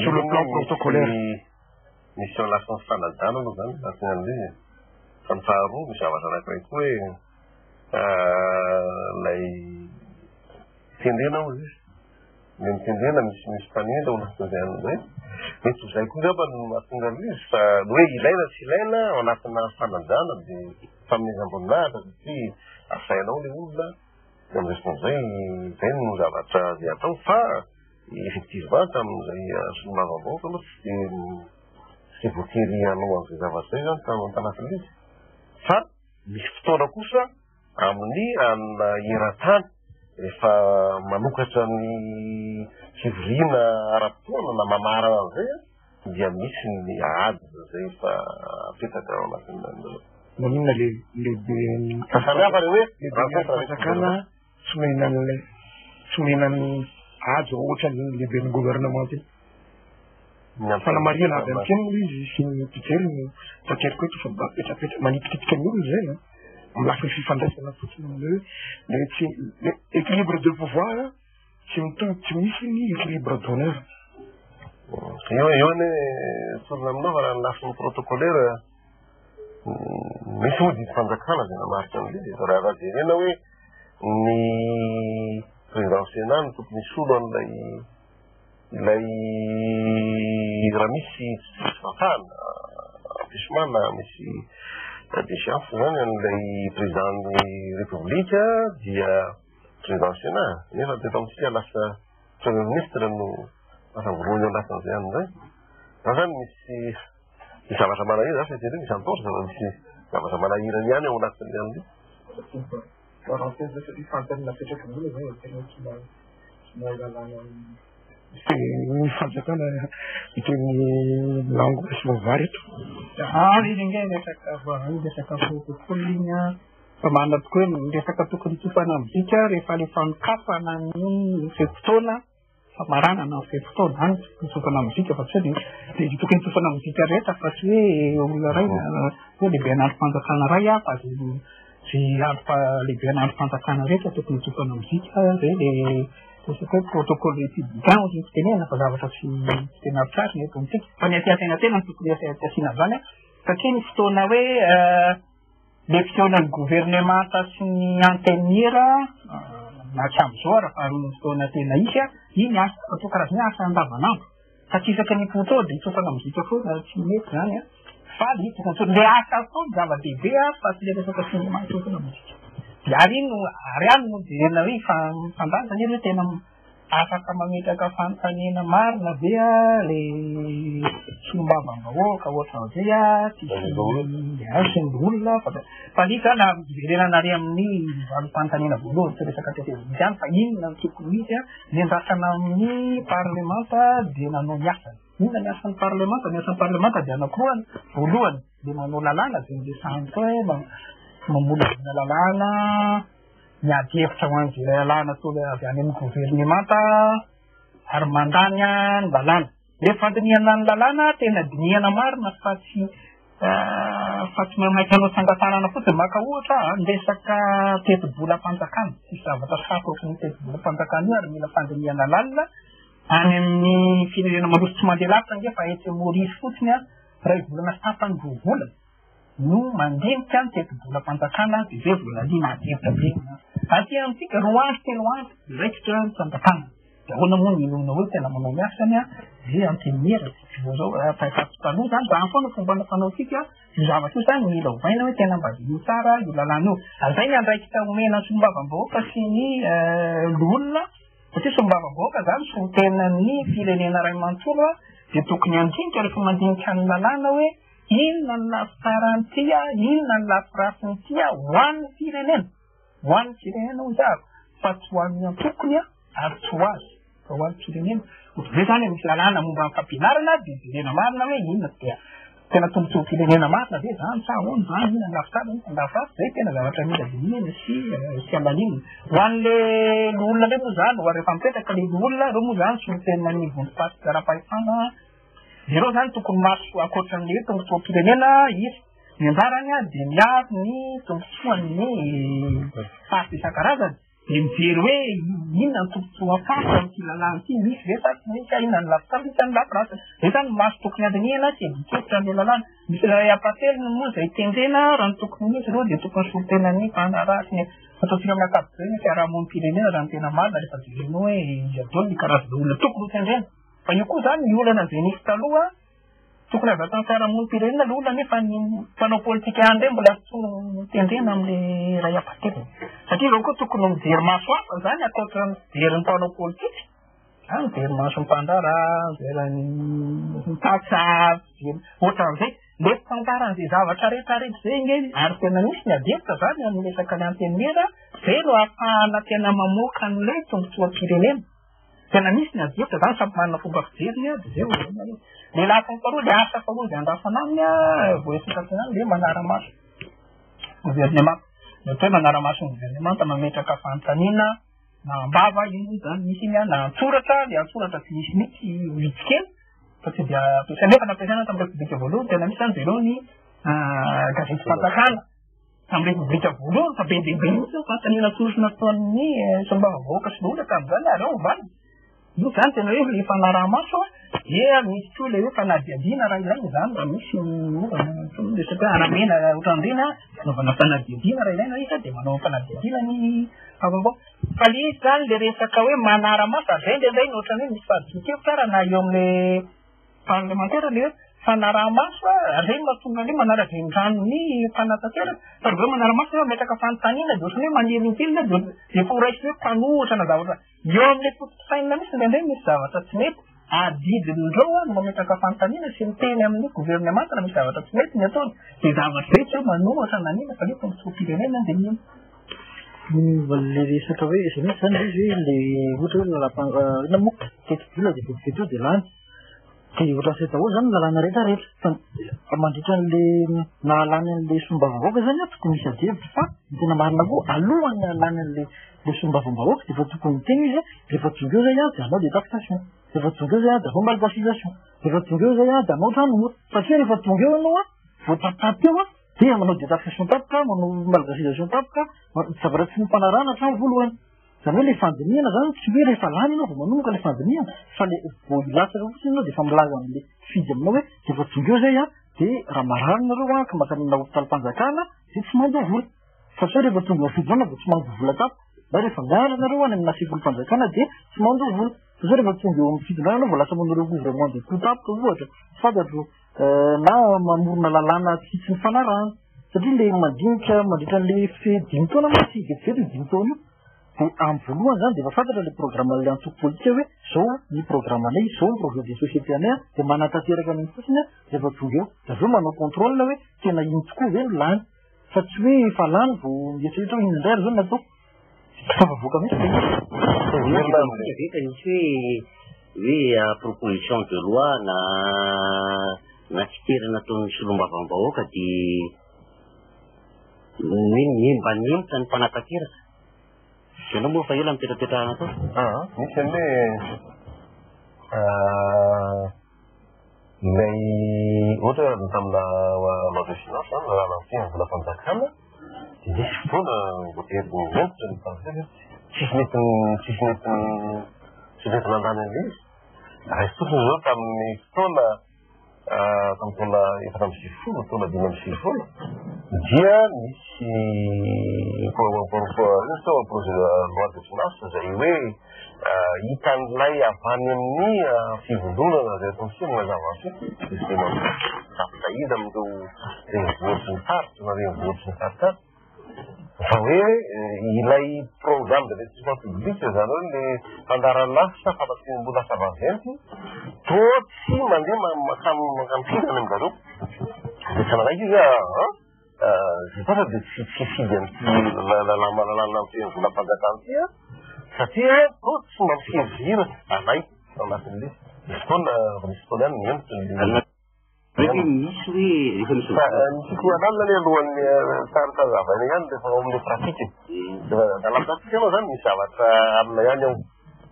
Sur le plan protocolaire. Misy ao lafiny fanajana aloha zany, lafiny an'ilay izy. Fa ny faharoa misy zavatra anankiray koa hoe ilay tendrena hozy izy. Ilay mitendrena misy misy mpanendry ao anatin'izay an'izay. Mety ho izay koa angamba no mahatonga an'ilay izy fa ny hoe ilaina tsy ilaina ao anatina fanajana dia fanomezam-boninahitra satria asainao ilay olona dia amin'izay fotoana izay izay no zavatra izay atao fa effectivement tamin'izay solombavambahoaka aloha tsy dia tsy voatery hanao an'izay zavatra izay izany tanatin'ilay izy fa misy fotoana kosa amin'ny anona eran-tany rehefa manokatra ny fivoriana ara-potoana na mamarana an'izay dia misy ny ady izay efa apetaka ao anatin'ny Maninona le lehiben'ny Samy hafa le hoe lehiben'ny fanjakana tsy omena an'ilay tsy omena ny haja ohatran'ny lehiben'ny gouvernement iny. Fanamarihana avy amin'ny mpihaino moa izy sy ny mpijery no tateriko eto fa mba petrapetra manitikitika ny olona izay an, amin'ny lafiny fifandraisana fotsiny amin'ny hoe le tsy le équilibre de pouvoir tsy mitovy tsy misy ny équilibre d'honneur. Io io anie tsorina aminao fa raha ny lafiny protocolaire misy moa didim-panjakana izay namaritra an'ilay izy raha raha jerena hoe ny président Sénat no tokony hisolo an'ilay ilay raha misy tsy fahafahana empêchement na misy déchéance zany an'ilay président ny république dia président Sénat nefa teto amintsika lasa premier ministre no lasa voalohany ao anatin'izay amin'izay za zany misy misy zavatra manahirana za fa misy antotra fa misy zavatra manahirana ihany ao anatin'ilay an'ilay Parenthèse satria fantany napetraky ny olona zay tena tsy mahay tsy mahay lalàna ny fanjakana miteny langue sy vavary eto. Ah, izy nge resaka voaray resaka protocole iny an. Fa marina tokoa hoe ny resaka tokony tsofana midika rehefa le fanokafana ny fe-potoana. famaranana ny fe-potoana any hitsofana mozika fa tsy hoe dia tokony hitsofana mozika rehetra fa tsy hoe olona iray hoe lehibe an'andrim-panjakana iray fa izay andrim- lehibe an'andrim-panjakana rehetra tokony hitsofana mozika izay le resaka hoe protocole républicain ohatry ny fitenenana fa zavatra tsy tena tsara ny eto amintsika fa ny aty antenatenany no tokony asiana an'izany satria ny fotoana hoe le fotoanan'ny governemanta sy ny antenimiera na tsy amin'izao ary fa ny fotoana tena hisy iny asa atao karazana hoe asa andavanandro fa tsy isaky ny poto dia hitsofana mozika foana tsy mety izany fa le tokony tokony le asa atao no zava-dehibe fa tsy le resaka cinéma hitsofana mozika dia ary iny no ary any no jerena hoe mifandanja anie hoe tena afaka mametraka fanontaniana marina ve le solombavambahoaka ohatran'izay tsisy sy ny olona fa le izy zany hiverenana ary amin'ny valim-panontaniana voalohany tsy resaka tetezamita ihany fa inona no tokony hisy ny andrasana amin'ny parlemanta dia nanao ny asany. Inona ny asan'ny parlemanta? Ny asan'ny parlemanta dia anankiroa, voalohany dia manao lalàna izay noresahiny teo hoe mamolavola lalàna miady hevitra ho an'izay lalàna tonga avy any amin'ny governemanta ary mandany ny lalàna. Ilay fandinihana ny lalàna tena dinihana marina fa tsy fa tsy maimaika hanao tsangan-tanana fotsiny. Maka ohatra ny resaka tetibolam-panjakana, tsisy zavatra sarotra ohatran'io tetibolam-panjakana io ary mila fandinihana lalina. Any amin'ny firenena mandroso tsy mandeha lavitra ange fa etsy Maurice fotsiny iray volana sy tapany roa volana no mandinika ny tetibolam-panjakana dia izay vao laniana ady hevitra be. Aty amintsika roa andro telo andro raikitra ny fanjakana. Dia ahoana moa no inoana hoe tena manao ny asany dia antenimiera vao izao taloha izany izany foana fomba fanaontsika io zavatra io izany mila ovaina hoe tena mba diniho tsara io lalàna io. Ary izay ny andraikitra omena ny solombavambahoaka sy ny loholona satria solombavambahoaka izany solontenan'ny firenena iray manontolo dia tokony handinika rehefa mandinika ny lalàna hoe inona ny lafy tsaran'ity, inona ny lafy ratsin'ity ho an'ny firenena. Ho an'ny firenena hoy izaho fa tsy ho an'ny antokony ary tsy ho azy fa ho an'ny firenena. Ohatran'izay izany misy lalàna momba ny fampianarana dia jerena marina hoe inona dia tena tombontsoam-pirenena marina ve izany sa ahoana izany, inona ny lafy tsara, inona ny lafy ratsy, izay tena zavatra mila dinihina sy sy hamalinina. Ho an'le loholona indray moa izany, rehefa mipetraka le loholona, ireo moa izany solontenan'ny vondrom-paritra ara-pahefana. Ireo izany tokony maso ankoatran'ny hoe tombontsoam-pirenena izy. Ny anjarany dia miaro ny tombontsoan'ny faritra isan-karazany. Dia mijery hoe inona ny tombontsoam-paritra amin'ity lalàna ity, misy ve sa tsy misy, inona ny lafy tsara, inona ny lafy ratsy. Izay izany no maso tokony handinihana sy hiadian-kevitra amin'ilay lalàna. Misy iray ampahatelony moa izay tendrena raha ny tokony ho izy ireo dia tokony solontenan'ny mpandraharaha sy ny ataontsika amin'ny ankapobeny ny fiarahamonim-pirenena raha ny tena marina rehefa jerenao hoe iza daholo ny karazana olona tokony ho tendrena. Fa io koa izany ny olana izay nisy taloha, tokony avy ato amin'ny fiarahamonim-pirenena ilay olona nefa ny mpanao politika ihany indray mbola tsy notendrena amin'ilay iray ampahatelony. Satria ireo koa tokony mijery maso hafa izany ankoatra ny fijerin'ny mpanao politika, na mijery maso ny mpandraharaha, mijery ny tantsaha, mijery ohatran'izay. Ilay fitantaran'izay zavatra rehetra rehetra izay ange ary tena misy ny adihevitra izany amin'ny resaka ny antenimiera, izay no ahafahana tena mamoaka an'ilay tombontsoam-pirenena. Tena misy ny adihevitra zany samy manana fomba fijeriny dia zay vao inona izy. Le lafiny faharoa le asa faharoa izay andrasana aminy voaresaka teo ihany le manara-maso governemanta. Ny atao hoe manara-maso ny governemanta mametraka fanontaniana na am-bava io moa zany misy iny na an-tsoratra, le an-tsoratra tsy misy mihitsy vitsy kely fa tsy dia ampiasaina nefa nampiasaina tamin'ny repoblika voalohany tena misy zany jereo ny gazetim-panjakana. Tamin'ny Repoblika voalohany fa be dia be mihitsy ny fanontaniana tsotra nataon'ny solombavambahoaka sy ny olona tamin'izany ary ao ny valiny. Io izany tena hoe efa naraha-maso dia misy koa ilay hoe fanadihadiana raha ilaina izany raha misy ny resaka hoe aramena ohatran'ireny dia anaovana fanadihadiana raha ilaina izy dia manao fanadihadiana ny vaovao. Fa ilay izy izany ilay resaka hoe manara-maso ary izay indraindray no ohatran'ny hoe misy fahadisoan-kevitra ary na eo amin'ilay parlemantera le hoe fanaraha-maso a, ary zay no mahatonga ny hoe manara-drenirano ny mpanatanteraka, fa raha vao hoe manara-maso hoe mametraka fanontaniana dia ohatran'ny hoe manelingelina dia dia efa ho raisina hoe mpanohitra na zavatra, eo amin'ilay foto-pisainana mihitsy indraindray misy zavatra tsy mety, adidin'ireo no mametraka fanontaniana sy miteny amin'ny governemanta raha misy zavatra tsy mety ny ataony, dia zavatra izay tsy hoe manohitra na inona fa le tombontsoam-pirenena dia mino. Momba le resaka hoe izay mihitsy izany ilay izy hoe le ohatra hoe lalam-panjakana inona moa tetibola dia vetivety eo dia lany. Dia ohatran'izay daholo izany ny lalàna rehetra rehetra. Fa mandritra an'le nahalany an'le solombavambahoaka izany an, tokony hisy adihevitra fa ny tena marina koa alohan'ny nahalany an'le le solombavambahoaka dia efa tokony niteny izy hoe rehefa tonga eo izay an dia hanao détaxation, rehefa tonga eo izay an dia hanao malgasisation, rehefa tonga eo izay an dia hanao trano mora. Satria rehefa tonga eo ianao an, vao tapitapy eo an, dia manao détaxation tampoka, manao malgasisation tampoka, zavatra tsy nifanarahana hatramin'ny voalohany. Izany hoe ilay fandinihana izany tsy hoe rehefa lany ianao vao manomboka ilay fandinihana fa ilay vao hilatsaka fotsiny ianao dia efa milaza amin'ilay mpifidy aminao hoe rehefa tonga eo izay an, dia raha marary nareo an, ka mankany amina hopitalim-panjakana dia tsy mandoa vola. Fa sao rehefa tonga ao fitondrana vao tsy mandoa vola tampoka. Na rehefa mianatra nareo any amina sekolim-panjakana dia tsy mandoa vola. Fa sao rehefa tonga eo amin'ny fitondrana ianao vao lasa manao recouvrement de coût tampoka ohatra. Tsy fantatro na mamorona lalàna tsy tsy nifanarahana. Satria ilay mandinika mandritra an'ilay dimy taona mantsy vetivety io dimy taona io. Dia amin'ny voalohany izany dia efa fantatra ilay programme-n'ilay antoko politika hoe izao ny programme-nay, izao ny projet de société anay, dia manatanteraka an'iny fotsiny rehefa tonga eo. Dia avy eo manao contrôle hoe tena iny tokoa ve no lany. Fa tsy hoe efa lany vao mieritreritra hoe inona indray ary izao no natao. Tsy tafavoaka mihitsy ilay izy. Politika ve ka nisy hoe hoe proposition de loi na na tsikera nataon'ny solombavambahoaka dia ny hoe mba nihemotra ny mpanatanteraka. Ianao moa efa ela nipetrapetrahana tao? Aa, misy an'ilay ilay ohatra hoe tamina loi de finance zany, lalàna mifehy ny volam-panjakana, dia nisy fotoana voatery nihemotra ny mpanatanteraka, tsisy nety tsisy nety tsy nety nandany an'ilay izy. Raiso fotsiny izao tamin'ny fotoana tamin'ny taona 94, taona 95, dia nisy teo projet de loi de finance izay hoe hitan'ilay avy any amin'ny fivondronana izay atao sy mazava sy izay mampitahida amin'ireo renivohitry ny faritra na renivohitry ny faritra Fa hoe ilay programme d'investissement public izany hoe le fandaharan'asa famatsiam-bola asa vaventy toa tsy mandeha mankany mankany any amin-jareo. Dia tsy nanaiky izy hoe aa zay kosa dia tsy tsy hifidy an'ity lalàna mifehy ny volam-panjakana ity aho satria toa tsy mampihevi-hira anay ao anatin'ilay izy. Nisy fotoana, nisy fotoana ihany nihemotra ny Hoe misy hoe rehefa misy Fa ny tiako hananina anie alohan'ny tsara hazavaina ihany rehefa ao amin'ilay pratique. Rehefa pratique ianao zany misy zavatra amina ihany ao.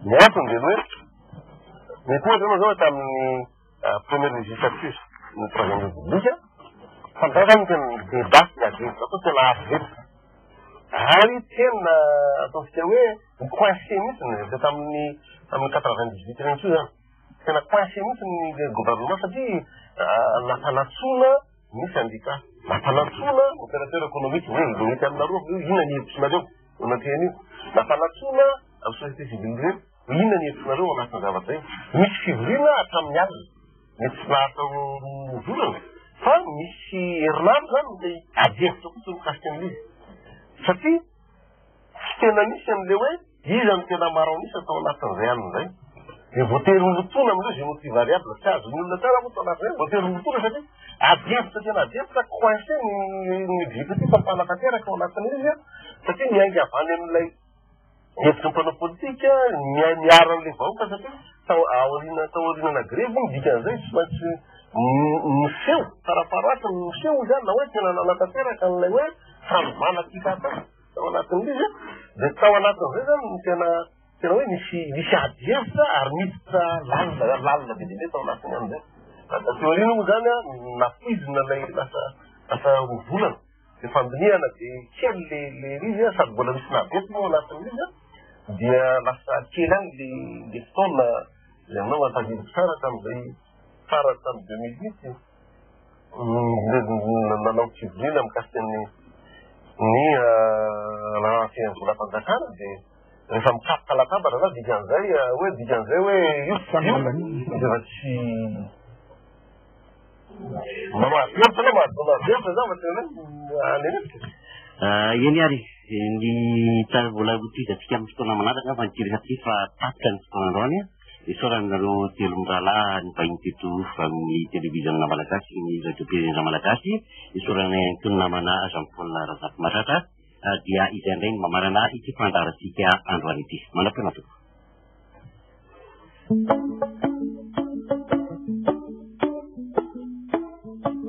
Ny antony dia ny hoe mety ohatra ianao zao tamin'ny première législature ny troisième république fa ndray zany tena débat sy ady hevitra atao tena avo hevitra. Ary tena ataontsika hoe coincé mihitsy ny tamin'ny tamin'ny 98 ireny koa zany. Tena coincé mihitsy ny gouvernement satria nampanantsoina ny syndicat, nampanantsoina opérateur économique hoe mety aminareo ve io, inona ny hevitrinareo eo anatrehan'io, nampanantsoina amin'ny société civile ireny hoe inona ny hevitrinareo ao anatin'ny zavatra io. Misy fivoriana hatramin'ny alina, mety tsy naharitra roa volana fa misy herinandro zany ilay adihevitra fotsiny mikasika an'ilay izy satria tsy tena nisy an'ilay hoe iza no tena maro an'isa tao anatin'izay alina izay. Dia voatery ho rotoana amin'ireo izay motif variable tsy azon'ny olona tsara moa tao anatin'izay, voatery ho rotoana satria adihevitra tena adihevitra coincé ny ny exécutif mpanatanteraka ao anatin'ilay izy satria miainga avy any amin'ilay hevitry ny mpanao politika, miaro an'ilay vahoaka satria tao aoriana tao aorianana grevy ny dikan'izay tsy maintsy miseho farafaharatiny miseho izany na hoe tena nanatanteraka an'ilay hoe fanovana tiaka atao tao anatin'ilay izy dia tao anatin'izay zany no tena tena hoe nisy nisy ady hevitra ary niditra lalina lalina be dia be tao anatin'ny amin'izay. Taty aoriana moa zany an, napoizina ilay lasa lasa roa volana dia fandinihana dia kely le le izy an, sady mbola misy navette moa ao anatin'ilay izy an, dia lasa kely ihany le le fotoana izay nanaovana tadidiko tsara tamin'izay farany tamin'ny 2008. Nanao fivoriana mikasika ny ny lalàm-pihainoam-bolam-panjakana dia rehefa mikapoka latabatra za dikan'izay hoe dikan'izay hoe io tsy io dia efa tsy mba mahavelitra aloha mahavelitra za fa tena hoe any an'efitra. Eny ary, ny mbola hotohizantsika amin'ny fotoana manaraka angamba ity resaka ity fa tapitra ny fotoana androany. Isaorana anareo telo mirahalahy nivahiny teto amin'ny televiziona malagasy sy ny radiom-pirenena malagasy. Isaorana ihany koa ny namana Jean Paul Razafimahatratra. Dia izay indray no mamarana ity fandaharantsika androany ity. Manam-peo tompoko.